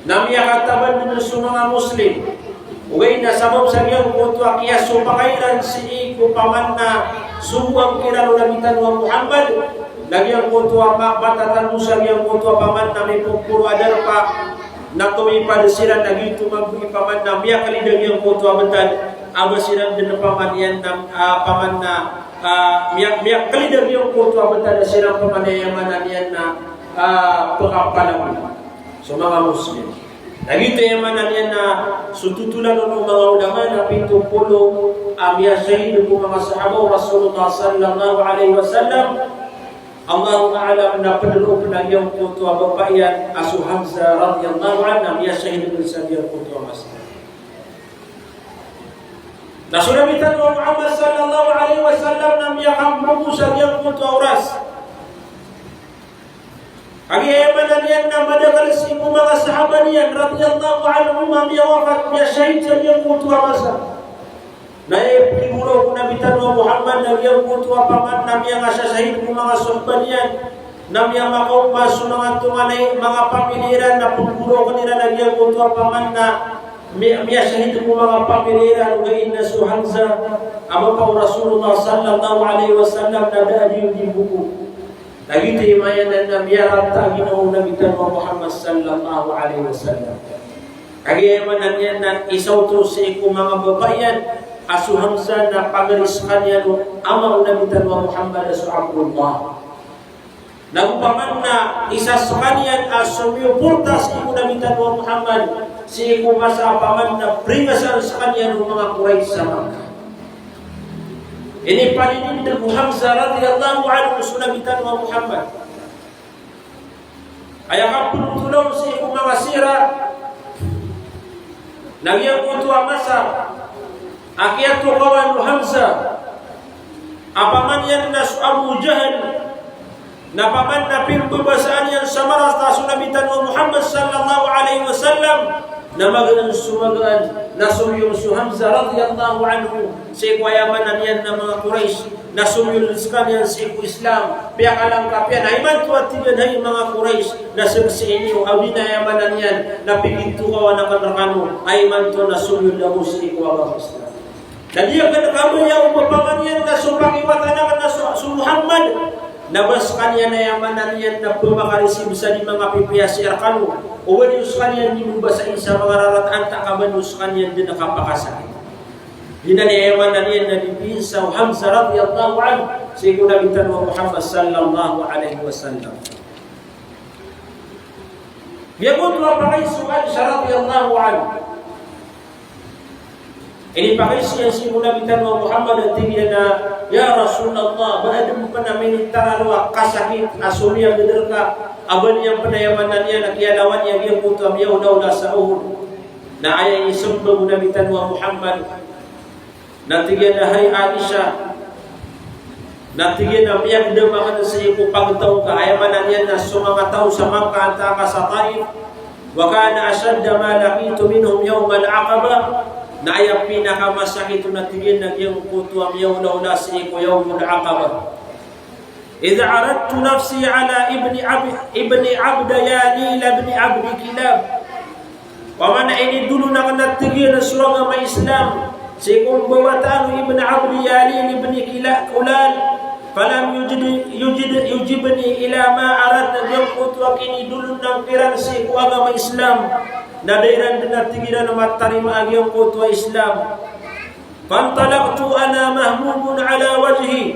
na miyakataban dn so manga Muslim. Ogaid na sabap sa giyangkoto a kiyasopakay iran sii ko opama na sogoan kiran o Nabi tano a Muhammad, na giyangkoto a ma-, matatanto sa giyangkoto a opama na mipoporo a darpa, na tomipad siran a giyoto mambo i opama na miyaklid a giyangkoto a btad, a ba siran dn opama niyan na, ah, opama na, ah, miya-, miyaklid a giyangkoto a btad a siran opama na aya maana niyan na, ah, pkapalagoy so manga Muslim. Na giyoto aya maana niyan na so totolan o manga ulama na pito polo a miyashahid ko manga sahaba o Rasulullah sallallahu alaihi wasallam. Allahu a'lam na pd roo pn a giyangkoto a bapa iyan a so Hamzah radhiyallahu anhu na miyashahid pn sa giyangkoto a masa. Na so Nabi tano a Muhammad sallallahu alaihi wasallam na miyakambogo sa giyangkoto a oras. Kagiya aya maana niyan na madakl sii ko manga sahaba niyan radhiyallahu anhum a miyawafat, miyashahid sa giyangkoto a masa. Na aya pkhigoraok o Nabi tano a Muhammad na giyangkoto a opama na miyangashashahid ko manga sahaba niyan, na miyamakaoma so manga tonganay, manga pamilya iran, na pkhigoraokn iran a giyangkoto a opama na mi-, miyashahid ko manga pamilya iran, ogaid na so Hamzah a bapa o Rasulullah sallallahu alaihi wasallam na da a di, di bogo. Na giyoto i maana niyan na miyarata a ginawa o Nabi tano a Muhammad sallallahu alaihi wasallam. Kagiya aya maana niyan na isa oto sii ko manga bapa iyan a so Hamzah na pagari skaniyan o ama o Nabi tano a Muhammad a so Abdullah. Na opama na isa skaniyan a somiyoporta sii ko Nabi tano a Muhammad sii ko masa a opama na pringasaan skaniyan o manga Quraysh sa Makkah. Inipaninindg o Hamzah radhiyallahu anhu so Nabi tano a Muhammad. Aya kapthothola on sii ko manga sira na giyangkoto a masa a kiyatokawan o Hamzah a opama niyan na so Abu Jahl. Na opama na pimbabasaan iyan sa marata so Nabi tano a Muhammad sallallahu alaihi wasallam, na magaan so magaan na somiyong so Hamzah radhiyallahu anhu sii ko aya maana niyan na manga Quraysh, na somiyong skaniyan sii ko Islam. Piyakalangkap iyan a imanto a tig iyan, hay manga Quraysh, na sii niyo a odi na aya maana niyan na pigitokawan akn rkano a imanto na somiyong ako sii ko agama Islam. Na di akn kabaya o ba opama niyan na so pakiwatan akn na so, so Muhammad, na ba skaniyan aya maana niyan na pmakarisib sa di manga pipiya sii rkano, o ba di skaniyan di mbasa sa manga rarata antaa ka ba di skaniyan dn kapakasakit. Giyanan i aya maana niyan na di pinsa o Hamzah radhiyallahu anhu sii ko Nabi tano a Muhammad sallallahu alaihi wasallam. Giyangkoto a pakaiza o Aisha radhiyallahu anha. Inipakaiza iyan sii ko Nabi tano a Muhammad a tig iyan a, "Ya Rasulullah, ba adn pn a minitaralo a kasakit a somiyagd rka a ba niyan pn aya maana niyan a kiyalawan iyan giyangkoto a miyaolaola sa Uhud?" Na aya inismbag o Nabi tano a Muhammad na tig iyan a, "Hay Aisha," na tig iyan a miyagdam akn sii ko pagtaw ka, aya maana niyan na so manga taw sa Makkah antaa ka sa Taif, "wa kana ashadda ma laqitu minhum yawmal aqabah," na aya pinakamasakit on na tig iyan na giyangkoto a miyaolaola sii ko Yawmul Aqabah. "Idh aradtu nafsi ala ibni Ab-, ibni Abd Yalil ibni Abd Kilab." Opama na inidolon akn a tig iyan so agama Islam sii ko mbawataan o Ibn Abd Yalil ibn Kila-, Kulal, "falam yujid, yujid, yujibni ila ma aradtu," na giyangkoto a kinidolon akn kiran sii ko agama Islam na da iran dn a tig iran a matarima a giyangkoto a Islam. "Fantalaqtu ana mahmumun ala wajhi."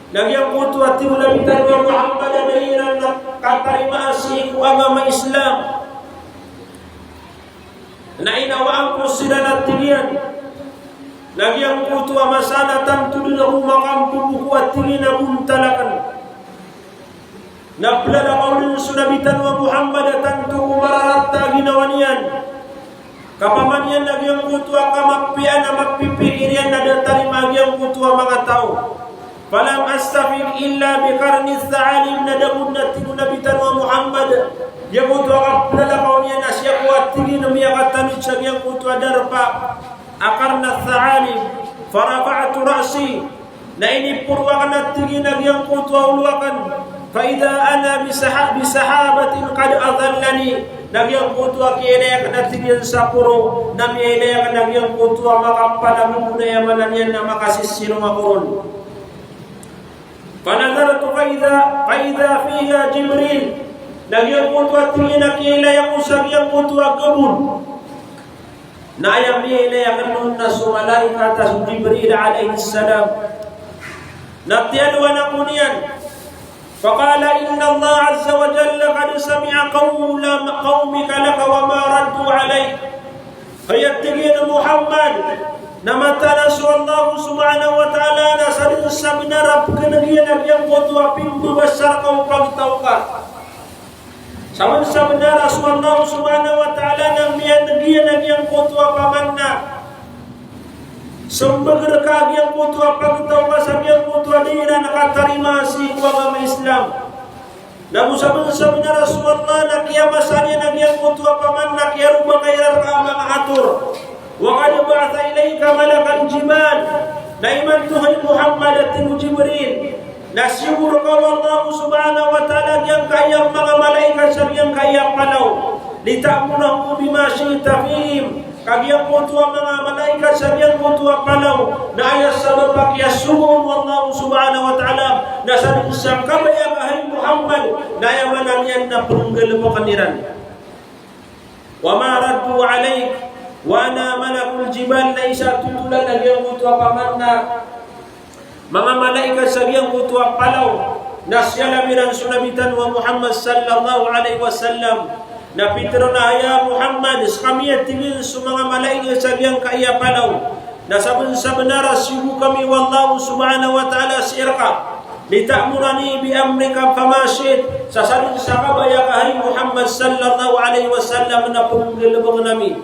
Na giyangkoto a tig o Nabi tano a Muhammad a da iran dn a katarima sii ko agama Islam. Na inawaan ko siran a tig iyan. Na giyangkoto a masa na tanto dn ako makamboko a tig iyan a bontal akn. Na plalakaw dn so Nabi tano a Muhammad a tanto ko mararata a ginawa niyan. Ka opama niyan na giyangkoto a kamapiyaan a mapipikir iyan na da tarima a giyangkoto a manga taw. "Falam astafiq illa bi qarni tha'alib," na da ko dn a tig o Nabi tano a Muhammad, giyangkoto a kaplalakaw niyan a sii ko a tig iyan a miyakatanod sa giyangkoto a darpa a qarna tha'alib. "Farafa'tu ra'si," na iniporo akn a tig iyan a giyangkoto a olo akn. "Fa idha ana bi saha-, bi sahabatin qad adhallani," na giyangkoto a kiyailay akn a tig iyan sa poro na miyailay akn a giyangkoto a makapalamomo na aya maana niyan na makasisirong ako ron. "Fanadhartu fa idha, fa idha fiha Jibril," na giyangkoto a tig iyan a kiyailay ako sa giyangkoto a gabon. Na aya miyailay akn on na so malaikat a so Jibril alayhis salam. Na tiyalowan ako niyan." Faqala, "Inna Allah azza wa jalla qad sami'a qawla, qawmika laka wa ma raddu alayk." Hay, a tig iyan a Muhammad, na mataan a so Allah subhanahu wa ta'ala na sadn sa bnar a pkhan'g iyan a giyangkoto a pimbabasar ka o pagtaw ka. Sabn sa bnar a so Allah subhanahu wa ta'ala na miyan'g iyan a giyangkoto a paman na smbag rka a giyangkoto a pagtaw ka sa giyangkoto a da iran katarima sii ko agama Islam. Na go sabn sa bnar a so Allah na kiyamasa niyan a giyangkoto a paman na kiyaroba ka iran rka a manga ator. "Wa qad ba'atha ilayka malakal jibal." Na imanto hay Muhammad, a tig o Jibril, na siyogo rka o Allah subhanahu wa ta'ala giyangkaya manga malaikat sa giyangkaya palaw. "Lita'murahu bima shi'ta fihim." Ka giyangkoto a manga malaikat sa giyangkoto a palaw na aya sabap a kiyasogoon o Allah subhanahu wa ta'ala na sadn sa kabaya ka hay Muhammad na aya maana niyan na pnggalbkn iran. "Wa ma raddu alayk, wa ana malakul jibal," na isa a totolan a giyangkoto a paman na manga malaikat sa giyangkoto a palaw na siyalami ran so Nabi tano a Muhammad sallallahu alayhi wasallam. Na pitharo na, "Ya Muhammad, skami," a tig iyan, "so manga malaikat sa giyangkaya palaw na sabn sa bnar a siyogo kami o Allah subhanahu wa ta'ala sii rka. Lita'murani bi amrika fama shi'ta." Sa sadn sa kabaya ka hay Muhammad sallallahu alayhi wasallam na pnggalbkn ami.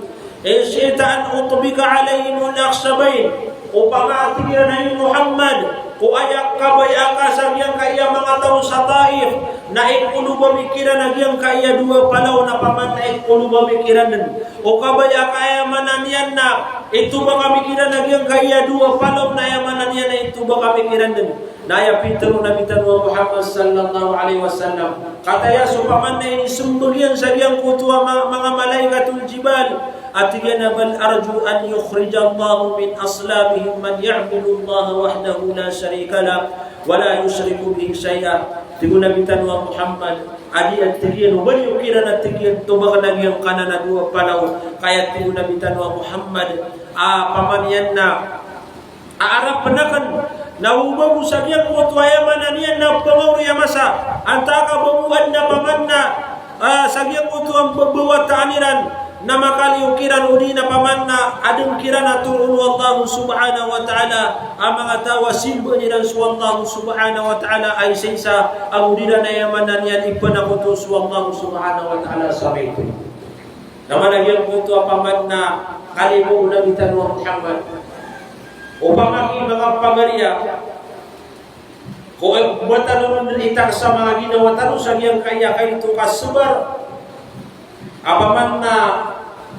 "In shi'ta an utbika alayhimul akhshabayn." Opama, a tig iran, hay Muhammad, ko aya kabaya ka sa giyangkaya manga taw sa Taif na ikolob ami kiran a giyangkaya dowa palaw na paman na ikolob ami kiran dn. O kabaya ka aya maana niyan na itobak ami kiran a giyangkaya dowa palaw na aya maana niyan na itobak ami kiran dn. Na aya pitharo o Nabi tano a Muhammad sallallahu alayhi wasallam. Kataya so paman na inismbag iyan sa giyangkoto a ma-, manga malaikatul jibal, a tig iyan a, "Bal arju an yukhrijallahu min aslabihim man ya'budullaha wahdahu la sharika lah, wa la yushriku bihi shay'a." Tig o Nabi tano a Muhammad, a di, a tig iyan, o ba niyo kiran, a tig iyan, tobakn a giyangkanan a dowa palaw. Ka aya tig o Nabi tano a Muhammad, a paman iyan na a arapn akn na o ba bo sa giyangkoto a aya maana niyan na pangawri a masa, antaa ka ba bo adn a paman na, ah, sa giyangkoto a mbabawataan iran, Na makaliyo kiran odi na paman na adn kiran a toroon o Allah subhanahu wa ta'ala a manga taw a simbaan iran so Allah subhanahu wa ta'ala a isaisa, ago di iran aya maana niyan ipanakoto so Allah subhanahu wa ta'ala sa maito. Na maana giyangkoto a paman na kalimo o Nabi tano a Muhammad. Opama ki manga pagariya, ko, eh, ba tano ron itaksa manga ginawa tano sa giyangkaya kaito kasabar. Apaman na,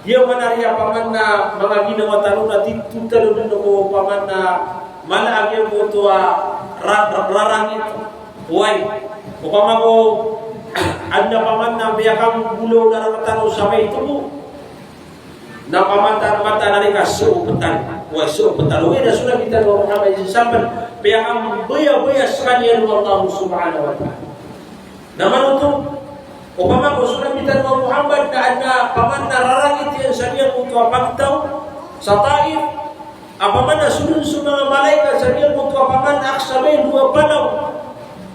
giya maana riya apaman na manga ginawa tano na tito tano dn ko apaman na mala a giyangkoto a ra-, ra-, rarangit. Oway. Opama ko adn a paman na miyakambolaw na rktano sa maito bo. Na pamata, mata na rika so ptan. Oway, so ptan. Oway, na so Nabi tano a Muhammad sa sampn, piyakambaya-baya skaniyan o Allah subhanahu wa ta'ala. Na manoto, opama ko so Nabi tano a Muhammad na adn a paman na rarangit iyan sa giyangkoto a pagtaw sa Taif, apaman na so dn so manga malaikat sa giyangkoto a paman na aksabay dowa palaw.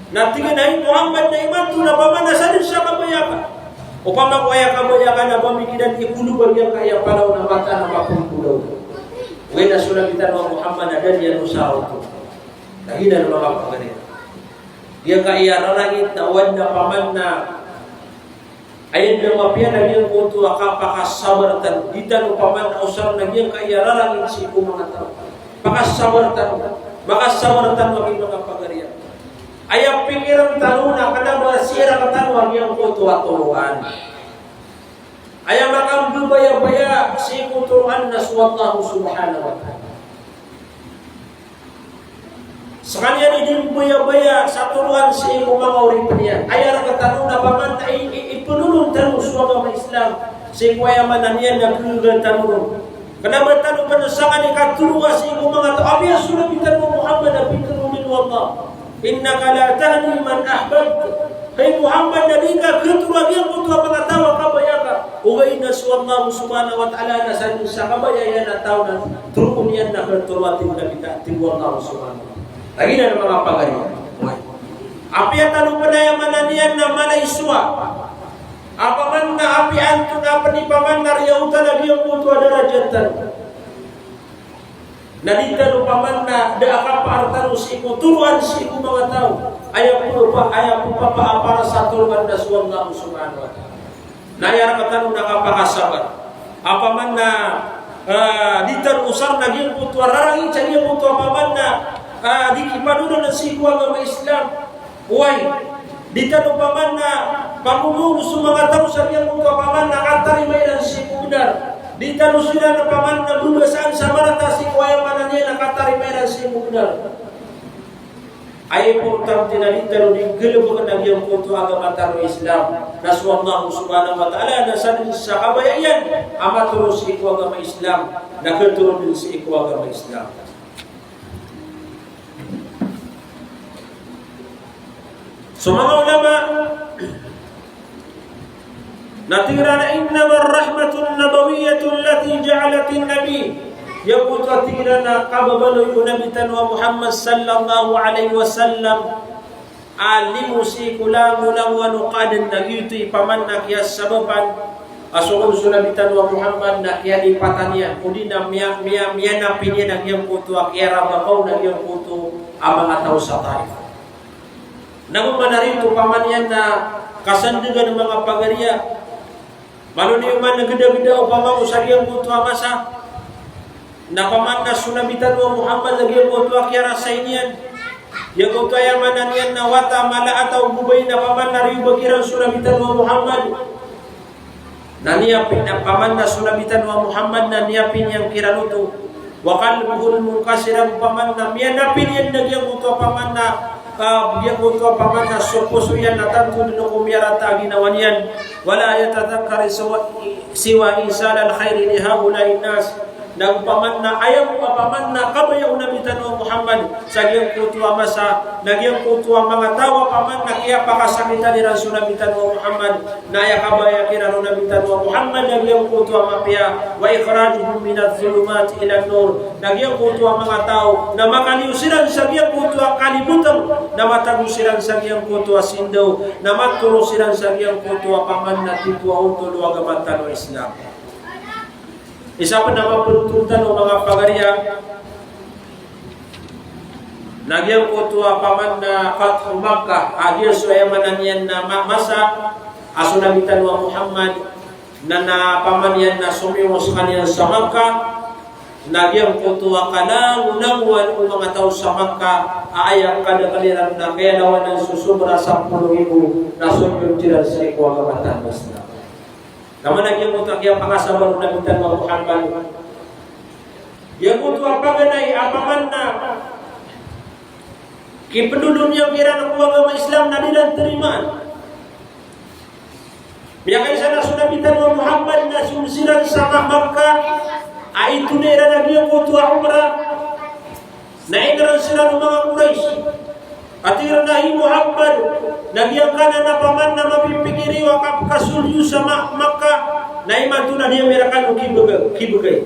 Na tig iyan a, "Hay Muhammad, na imanto na paman na sadn sa kabaya ka." Opama ko aya kabaya ka na ba mikidan i kolob a giyangkaya palaw na mata na mapmbolaw. Oway, na so Nabi tano a Muhammad na da niyan osara oto. Na giyanan a manga pagariya. Giyangkaya rarangit na o adn a paman na aya dn a mapiya na giyangkoto a kapakasabar tano. Di tano paman a osarn a giyangkaya rarangit sii ko manga taw. Pakasabar tano. Makasabar tano a giyangkaya pagariya. Aya pikiran tano na kna ba sii rktano a giyangkoto a toroan. Aya makambabaya-baya sii ko toroan na so Allah subhanahu wa ta'ala. Skaniyan i dii mbaya-baya sa toroan sii ko manga oripn iyan. Aya rktano na paman na i, i, ipnolon tano so agama Islam sii ko aya maana niyan na kngga tano ron. Kna ba tano pn skaniyan katoroa sii ko manga taw. Apiya so Nabi tano a Muhammad a pitharo o Allah, "Innaka la tahdi man ahbabta." Hay Muhammad, na di ka khatoroa giyangkoto a manga taw a kabaya ka. Ogaid na so Allah subhanahu wa ta'ala na sadn sa kabaya iyan a taw na toroon iyan na khatoroa, tig o Nabi, tig o Allah subhanahu wa ta'ala. Lagid anan a manga pagari. Apiya tano pn aya maana niyan na mala i sowa. Apiya man na apiya antonaa pn i paman na riyaotan a giyangkoto a darajat tano. Na di tano paman na da a kapaar tano sii ko toroan sii ko manga taw. Aya pn pa, aya pn papaapara sa toroan na so Allah subhanahu wa ta'ala. Na aya rktano na kapakasabar. Apiya man na, ah, di tano osarn a giyangkoto a rarangit sa giyangkoto a paman na, ah, di kipadorong sii ko agama Islam. Oway, di tano paman na pamonoon so manga taw sa giyangkoto a paman na katarima iran sii ko bnar. Di tano siran paman na babasaan sa marata sii ko aya maana niyan na katarima iran sii ko bnar. Aya importante na di tano dii galbkn a giyangkoto a agama tano a Islam. Na so Allah subhanahu wa ta'ala na sadn sa kabaya iyan a matoro sii ko agama Islam, na khatoro dn sii ko agama Islam. So manga ulama na tig iran a, "Innamar rahmatun nabawiyyatu allati ja'alatin nabi." Giyangkoto a tig iran a kababaloy o Nabi tano a Muhammad sallallahu alaihi wasallam a limo sii ko langolangowan o kaadn na giyoto i paman na kiyasabapan a so kon so Nabi tano a Muhammad na kiyalipatan iyan, odi na miya, miya, miyanapi niyan a giyangkoto a kiyarabakaw na giyangkoto a manga taw sa Taif. Na go manarito paman iyan na kasandgan a manga pagariya. Malo niyo man gdagda opama ko sa giyangkoto a masa. Na paman na so Nabi tano a Muhammad a giyangkoto a kiyarasay niyan. Giyangkoto aya maana niyan na wata mala a taw bo bai na paman na riyoba kiran so Nabi tano a Muhammad. Na niyapi, na paman na so Nabi tano a Muhammad na niyapi niyan kiran oto. Wa qalbuhul munkasira, paman na miyanapi niyan na giyangkoto a paman na, ah, giyangkoto a paman na so poso iyan na tanto dn ko miyarata a ginawa niyan. Wala yatadhakkaru siwa, siwa isal al khairi li haula'in nas. Na opama na aya bo opama na kabaya o Nabi tano a Muhammad sa giyangkoto a masa, na giyangkoto a manga taw a opama na kiyapakasakitan iran so Nabi tano a Muhammad, na aya kabaya kiran o Nabi tano a Muhammad na giyangkoto a mapiya, wa ikhrajuhum minadh dhulumati ilan nur, na giyangkoto a manga taw na makaliyo siran sa giyangkoto a kalibotang, na matago siran sa giyangkoto a sindaw, na matoro siran sa giyangkoto a opama na tito a otol o agama tano a Islam. Isa pn a mapnthontol o manga pagari a na giyangkoto a paman na Fathu Makkah, a giya so aya maana niyan na ma-, masa a so Nabi tano a Muhammad na, na paman iyan na somiyowa skaniyan sa Makkah, na giyangkoto a kalangolangowan o manga taw sa Makkah a aya kadakl iran na kiyalawanan so sobra sapolo ribo na somiyold siran sii ko agama tano a Islam. Na maana giyangkoto a kiyapangasabar o Nabi tano a Muhammad. Giyangkoto a paganay a paman na kipndodon iyan kiran ko agama Islam na di iran tarimaan. Miyakaisa na so Nabi tano a Muhammad na sold siran sa Makkah a itoda iran a giyangkoto a umrah. Na ingaran siran o manga Quraysh. Katii iran a, "Hay Muhammad, na giyangkanan a paman na mapipikir iyo a kapkasold iyo sa Ma-, Makkah, na imanto na di ami rkano kibgay, kibgay."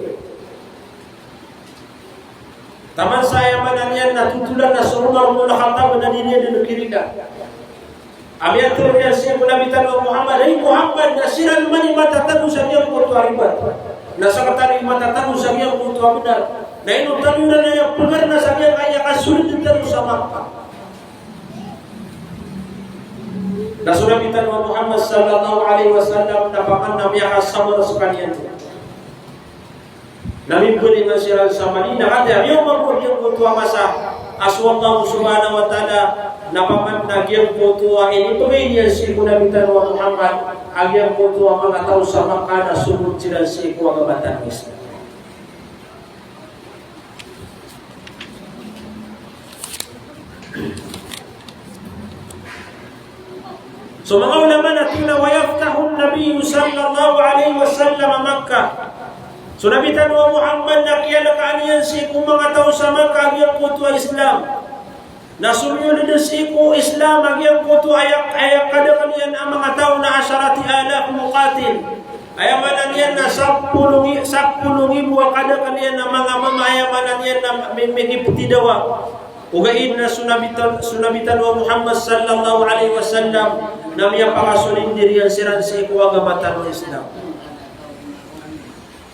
Taman sa aya maana niyan na totolan na so Umar bin Khattab na di niyan dn kirila. A miyatharo iyan sii ko Nabi tano a Muhammad, "Hay Muhammad, na siran man i matatago sa giyangkoto a ribat. Na sktano i matatago sa giyangkoto a bnar. Na ino tano iran aya pkharna sa giyangkaya kasold tano sa Makkah?" Na so Nabi tano a Muhammad sallallahu alaihi wasallam na paman na miyakasabar skaniyan. Na mimbalingan siran sa Madinah, katii a miyaoma bo giyangkoto a masa a so Allah subhanahu wa ta'ala na paman na giyangkoto a inibgay niyan sii ko Nabi tano a Muhammad a giyangkoto a manga taw sa Makkah na somold siran sii ko agama tano a Islam. So manga ulama na tig iran a, "Wa yaftahu an-Nabiyyu sallallahu alaihi wasallam Makkah." So Nabi tano a Muhammad na kiyalkaan iyan sii ko manga taw sa Makkah a giyangkoto a Islam. Na somiyold dn sii ko Islam a giyangkoto a aya, aya kadakl iyan a manga taw na asharati alaf muqatil. Aya maana niyan na sapolo ngi-, sapolo ngibo a kadakl iyan a manga mama, aya maana niyan na mi-, mikiptidawa. Ogaid na so Nabi ta-, so Nabi tano a Muhammad sallallahu alaihi wasallam na miyapakasolindir iyan siran sii ko agama tano a Islam.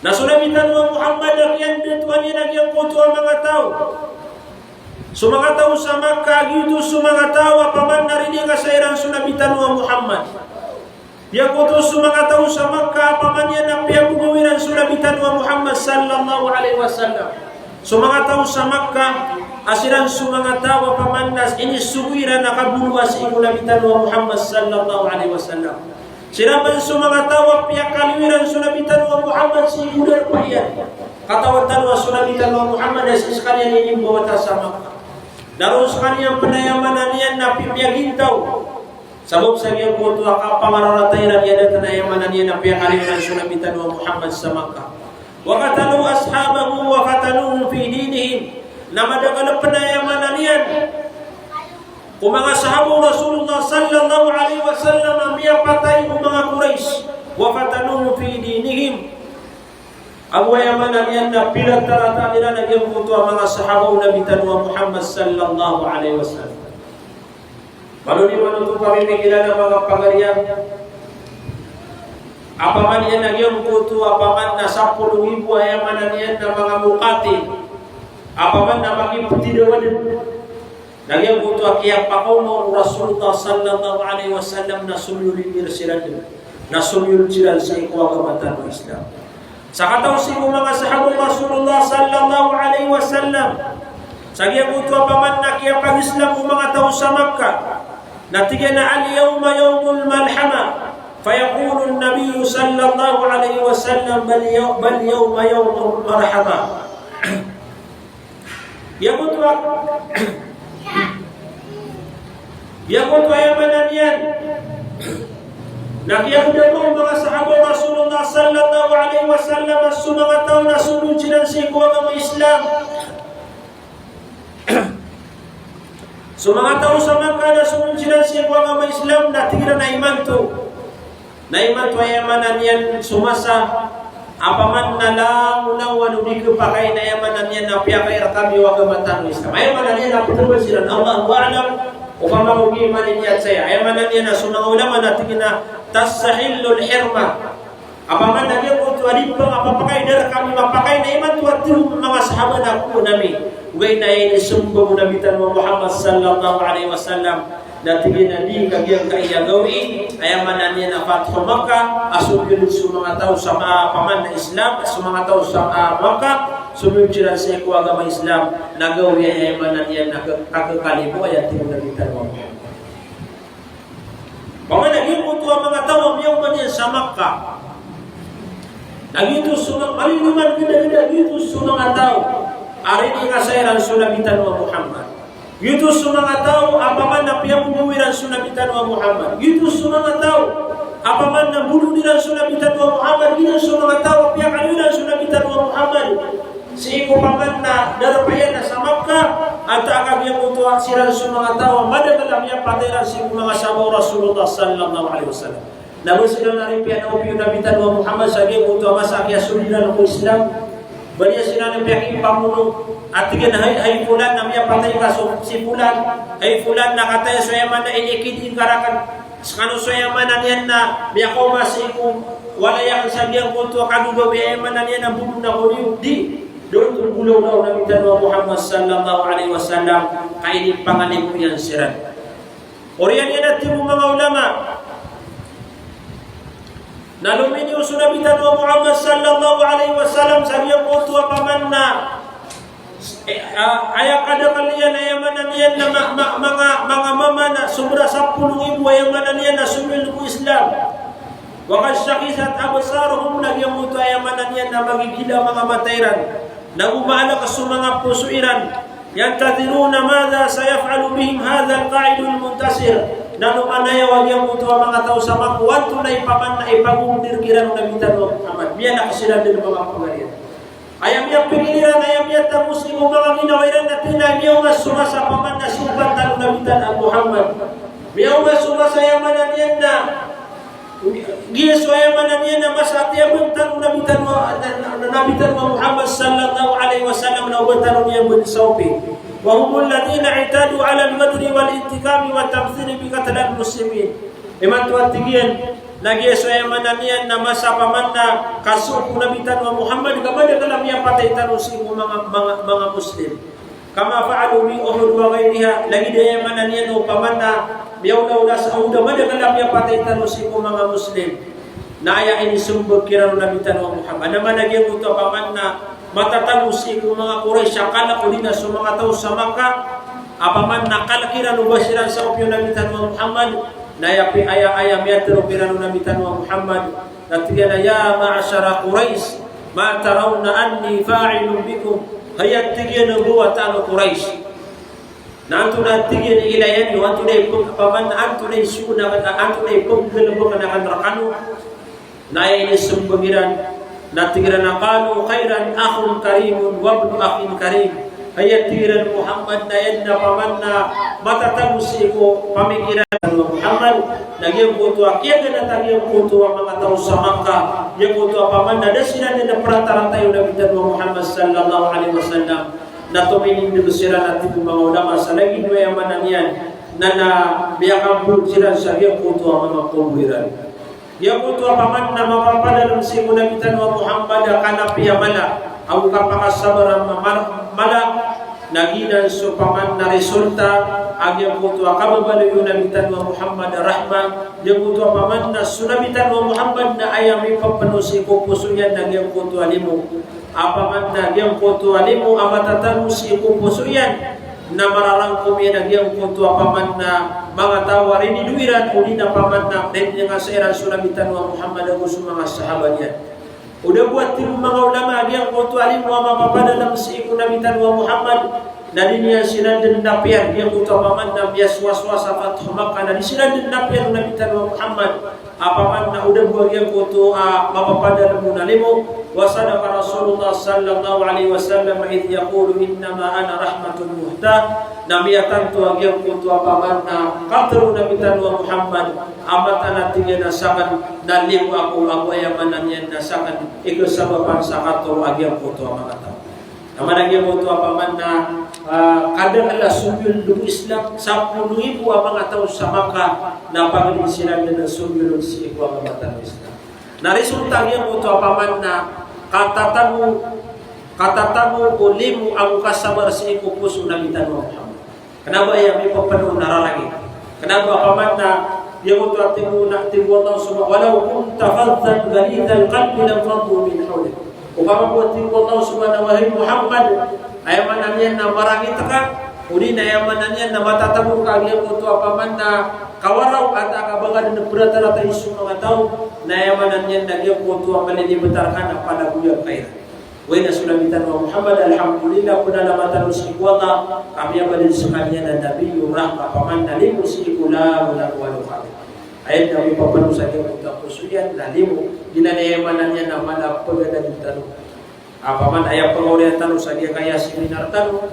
Na so Nabi tano a Muhammad na kiyandatoan iyan a giyangkoto a manga taw. So manga taw sa Makkah, a giyoto so manga taw a paman na riningasa iran so Nabi tano a Muhammad. Giyangkoto so manga taw sa Makkah a paman iyan na piyabogaw iran so Nabi tano a Muhammad sallallahu alaihi wasallam. So manga taw sa Makkah a siran so manga taw a paman na inisogo iran a kabolowa sii ko Nabi tano a Muhammad sallallahu alaihi wasallam. Siran pn so manga taw a piyakaliyo iran so Nabi tano a Muhammad sii ko darpa iyan. Katawan tano a so Nabi tano a Muhammad na sii skaniyan inimbawata sa Makkah. Na roo skaniyan pn aya maana niyan na pi-, piyagintaw. Sabap sa giyangkoto a kapangararata iran, aya dn a aya maana niyan na piyakaliyo iran so Nabi tano a Muhammad sa Makkah. Wa qatalu ashabahu wa fatanuhum fi dinihim. Na madakl pn aya maana niyan ko manga sahaba o Rasulullah sallallahu alaihi wasallam a miyapatay o manga Quraysh. Wa fatanuhum fi dinihim. Ago aya maana niyan na piratarata iran a giyangkoto a manga sahaba o Nabi tano a Muhammad sallallahu alaihi wasallam. Malo niyo manoto pamimikiran a manga pagariya. A paman iyan a giyangkoto a paman na sapolo ngibo, aya maana niyan na manga muqatil. A paman na makiptidawa dn. Na giyangkoto a kiyapakaoma o Rasulullah sallallahu alaihi wasallam na somiyolindir siran dn. Na somiyold siran sii ko agama tano a Islam. Sakataw sii ko manga sahaba o Rasulullah sallallahu alaihi wasallam, sa giyangkoto a paman na kiyapag-Islam o manga taw sa Makkah, na tig iyan a, "Al-yawma yawmul malhama." Fayaqulu an-Nabiyyu sallallahu alaihi wasallam, "Bal yaw-, bal yawma yawmul marhama." Giyangkoto a, giyangkoto a aya maana niyan na kiyagdam o manga sahaba o Rasulullah sallallahu alaihi wasallam a so manga taw na somold siran sii ko agama Islam. So manga taw sa Makkah na somold siran sii ko agama Islam na tig iran a imanto. Na imanto aya maana niyan so masa a paman na langolangowan o di khapakay na aya maana niyan na piyakay rkami o agama tano a Islam. Aya maana niyan na ptharoon siran, Allahu a'lam, opama ko giya maana niyan saya. Aya maana niyan na so manga ulama na tig iran a tastahillul hirmah. Opama na giyangkoto a di pn kapapakay, da rkami mapakay, na imanto a tig o manga sahaba na kowa ami. Ogaid na inisombag o Nabi tano a Muhammad sallallahu alaihi wasallam na tig iyan a di ka giyangkaya gawii, aya maana niyan na Fathu Makkah, a somiyold so manga taw sa ma-, opama na Islam, so manga taw sa, ah, Makkah, somiyold siran sii ko agama Islam, na gawii aya maana niyan na ke-, kakekalimo, aya tig o Nabi tano a Muhammad. Opama na giyangkoto a manga taw a miyaoma niyan sa Makkah. Na giyoto so ma-, maliliman gdagda, giyoto so manga taw a riningasa iran so Nabi tano a Muhammad. Giyoto so manga taw a opama na piyabobowa iran so Nabi tano a Muhammad. Giyoto so manga taw a opama na bolon iran so Nabi tano a Muhammad. Giyoto so manga taw a piyakaliyo iran so Nabi tano a Muhammad. Sii ko opama na darpa iyan na sa Makkah, antaa ka giyangkoto a siran so manga taw a madakl a miyapatay iran sii ko manga sahaba o Rasulullah sallallahu alaihi wasallam. Na ba siran a ripiya na opiyo o Nabi tano a Muhammad sa giyangkoto a masa a kiyasold iran ko Islam. Ba niyan siran a piyakipamono a tig iyan a hay, hay fulan na miyapatay ka so si fulan, hay fulan na kataya so aya maana na inikid ingka rakn. Skano so aya maana niyan na miyakaoma sii ko walay akn sa giyangkoto a kagagawii, aya maana niyan na bolon ako niyo, di. Da oto nggolawla o Nabi tano a Muhammad sallallahu alaihi wasallam, ka inipangalimo iyan siran. Oriyan iyan a tig o manga ulama na lominiyo so Nabi tano a Muhammad sallallahu alaihi wasallam sa giyangkoto a opama na Eh, ah, aya kadakl iyan, aya maana niyan na ma-, ma-, manga, manga mama na sobra sapolo nggibo, aya maana niyan na somiyold ko Islam. Wa qad shakhisat absaruhum, na giyangkoto aya maana niyan na magigila manga mata iran. Na gomaalk so manga poso iran. Yantadhiruna madha sayaf'alu bihim hadha al-qa'idul muntasir. Na lomanaya o giyangkoto a manga taw sa Makkah, antonaa i opama na ipagomdir kiran o Nabi tano a Muhammad. Miyanakasiran dn manga pagariyan. Aya miyapikir iran, aya miyatago sii ko manga ginawa iran na tig iyan a miyaoma so masa a opama na sii ko bantal o Nabi tano a Muhammad. Miyaoma so masa aya maana niyan na, giya so aya maana niyan na masa a tiyabantal o Nabi tano a, na, na, na Nabi tano a Muhammad sallallahu alaihi wasallam na o ba tano niyan bnsawpi. Wa humul ladhina i'tadu ala al-ghadri wal intiqami wat tamthili bi qatla al-muslimin. Imanto a tig iyan, na giya so aya maana niyan na masa a opama na kasook o Nabi tano a Muhammad ka madakl a miyapatay tano sii ko manga, manga, manga Muslim. Kama fa'alu bi Uhud wa ghayriha, lagid aya maana niyan na opama na miyaolaola sa Uhud a madakl a miyapatay tano sii ko manga Muslim. Na aya inisombag kiran o Nabi tano a Muhammad. Na maana giyangkoto a opama na matatago sii ko manga Quraysh a kalk odi na so manga taw sa Makkah. A opama na kalk iran o ba siran sa opiyo o Nabi tano a Muhammad. Na aya pi-, aya, aya miyatharo kiran o Nabi tano a Muhammad, na tig iyan a, "Ya ma'shara Quraysh, ma tarawna anni fa'ilun bikum?" Hay, a tig iyan, o bo wata o Quraysh. Na antonaa, tig iyan, i ilaya niyo, antonaa i pag-, opama na antonaa i sona, antonaa i paggalbk akn rkano. Na aya inisombag iran, na tig iran a, qalu khayran, akhun karimun wa ibnu akhin karim. Hay, a tig iran, Muhammad, na aya dn a opama na matatago sii ko pamikiran o Muhammad, na giyangkoto a kiyaganatan giyangkoto a manga taw sa Makkah, giyangkoto a opama na da siran dn prataratay o Nabi tano a Muhammad sallallahu alaihi wasallam, na tominindg siran, a tig o manga ulama, sa lagid o aya maana niyan na, na miyakambood siran sa giyangkoto a manga kobor iran. Giyangkoto a opama na mapapadalm sii ko Nabi tano a Muhammad a kanapiya mala, ago kapakasabar a ma-, mala, na giyanan so opama na resulta a giyangkoto a kababaloy o Nabi tano a Muhammad a rahma. Giyangkoto a opama na so Nabi tano a Muhammad na aya mipapno sii ko poso iyan na giyangkoto a limo. Opama na giyangkoto a limo a matatago sii ko poso iyan, na mararangkom iyan a giyangkoto a opama na manga taw a rinido iran, odi na opama na riningasa iran so Nabi tano a Muhammad ago so manga sahaba niyan. O da bo, a tig o manga ulama, a giyangkoto a limo a mapapadalm sii ko Nabi tano a Muhammad, na di niyan siran dn napiyan, giyangkoto a opama na miyasowasowa sa Fathu Makkah, na di siran dn napiyan o Nabi tano a Muhammad. Opama na o da bo a giyangkoto a mapapadalm on a limo, wa sadaqa Rasulullah sallallahu alaihi wasallam idh yaqulu innama ana rahmatun muhdah. Na miyatanto a giyangkoto a opama na katharo o Nabi tano a Muhammad a mataan, a tig iyan, a sakn na limo ako, ago aya maana niyan na sakn i kasabapan sa katoro a giyangkoto a manga taw. Na maana giyangkoto a opama na, ah, kadakl a somiyold ko Islam, sapolo nggibo a manga taw sa Makkah, na pagari siran dn a somiyold sii ko agama tano a Islam. Na resulta giyangkoto a paman na katatago, katatago o limo ago kasabar sii ko poso o Nabi tano a Muhammad. Kena ba aya mipepeno na rarangit. Kena ba paman na giyangkoto a tig o na, tig o Allah subhanahu, "Walaw kunta fazzan ghalizal qalbi lanfaddu min hawlik." Opama ko tig o Allah subhanahu, "Wahai Muhammad, aya maana niyan na marangit ka, odi na aya maana niyan na matatago ka giyangkoto a paman na kawaraw, antaa ka ba ka den peratarata i so manga taw, na aya maana niyan na giyangkoto a malilibetar ka na palagoyan ka iran." Oway na so Nabi tano a Muhammad, alhamdulillah, penalamat tano sii ko Allah, ka miyabalid sekaniyan a Nabiyur Rahmah, paman na limo sii ko langon ago a lokal. Aya den a mipepeno sa giyangkoto a poso iyan na limo, giyanan i aya maana niyan na mala a peganad tano. A paman aya pengawriyan tano sa giyangkaya seminar tano,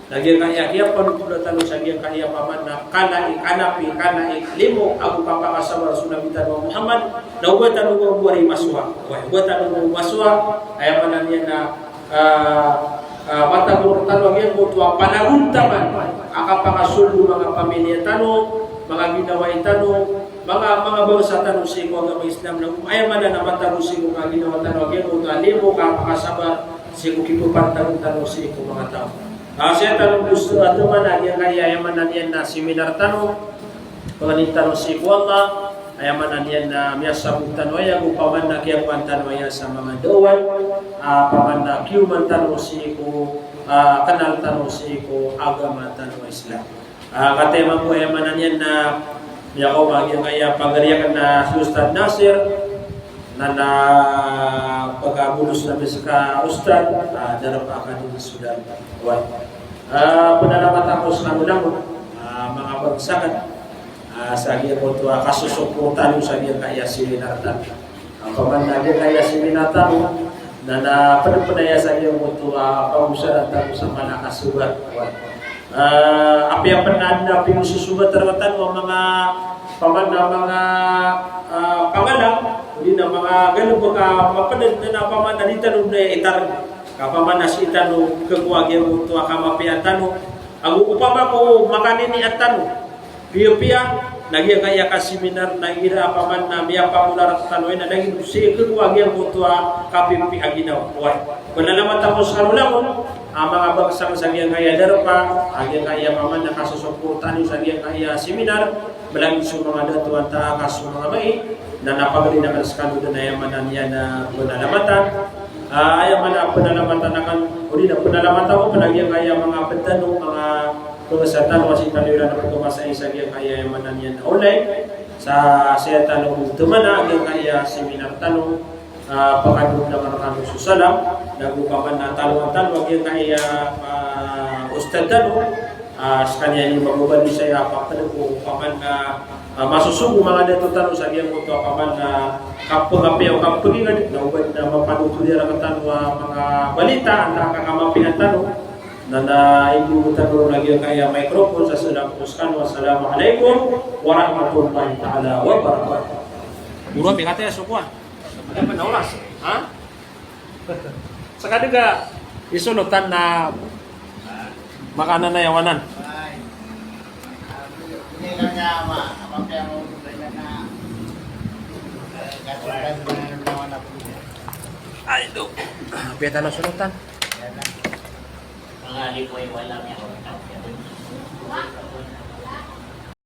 na giyangkaya kiyapanotola tano sa giyangkaya paman na kala i, kanapi, kala i limo ago kapakasabar so Nabi tano a Muhammad, na oba tano mamboar i masowa. Oba tano mamboar i masowa, aya maana niyan na, ah, ah, matago tano a giyangkoto a panagontaman a kapakasold o manga pamilya tano, manga ginawai tano, manga, manga bangsa tano sii ko agama Islam, na aya maana na matago sii ko manga ginawa tano a giyangkoto a limo kapakasabar sii ko kipepantag tano sii ko manga taw. Ah, saya tano gusto a teman a giyangkaya aya maana niyan na seminar tano, pangnin tano sii ko Allah, aya maana niyan na miyasabot tano aya, opama na kiyakowan tano aya sa manga dawan, ah, opama na kiyoman tano sii ko, ah, kenal tano sii ko agama tano a Islam. Ah, kataya mambo aya maana niyan na miyakaoma giyangkaya pagari aken a si Ustadh Nasir, na, na pagabolos na miska Ustadh, ah, darpa aken a di Sudan. Oway. Ah, penalamat ako sekano langon, ah, manga bangsa aken, ah, sa giyangkoto a kasosoporta tano sa giyangkaya seminar tano. Opama na giyangkaya seminar tano, na, na ped-, ped aya sa giyangkoto a pagosara tano sa mala a kasogat. Ah, apiya pen aden a pisosogat rektano a manga, opama na manga, ah, pangalang, odi na manga galebek a maped, na opama na di tano den itar, ka opama na sii tano kekowa giyangkoto a kamapiya tano, ago opama ko makanini a tano. Piyapiya, na giyangkaya kaseminar na igira opama na miyapamola rektano aya na lagid o sii kekowa giyangkoto a kapipiya a ginawa. Oway. Penalamat ako sekano langon, ah, manga bangsa aken sa giyangkaya darpa, ah, giyangkaya opama na kasosoporta tano sa giyangkaya seminar, malagid so manga dato antaa ka so manga mai, na, na pagari aken sekano den aya maana niyan na penalamatan. Ah, aya maana penalamatan aken, odi na penalamat ako pen a giyangkaya manga ped tano, manga bangsa tano a sii tano iran pegamasain sa giyangkaya aya maana niyan na online. Sa, saya tano teman a giyangkaya seminar tano, ah, pakadoon aken rekano so salam, nago opama na talongan tano a giyangkaya, ah, ustadh tano, ah, sekaniyan i mababaloy saya a kaped ko opama na, ah, masosogo manga dato tano sa giyangkoto a opama na kapekapiya o kapekingad, na oba na mapanothol iran rektano a manga balita antaa ka kamapiya tano. Na, na indo tano ron a giyangkaya microphone sa salam ko sekano. Assalamu alaikum warahmatullahi taala wabarakatuh. Guro, ami kataya so kowan. Aya pen a oras. Ha? Seka di ka isolotan na makananayawanan. Ay, do. Apiya tano solotan.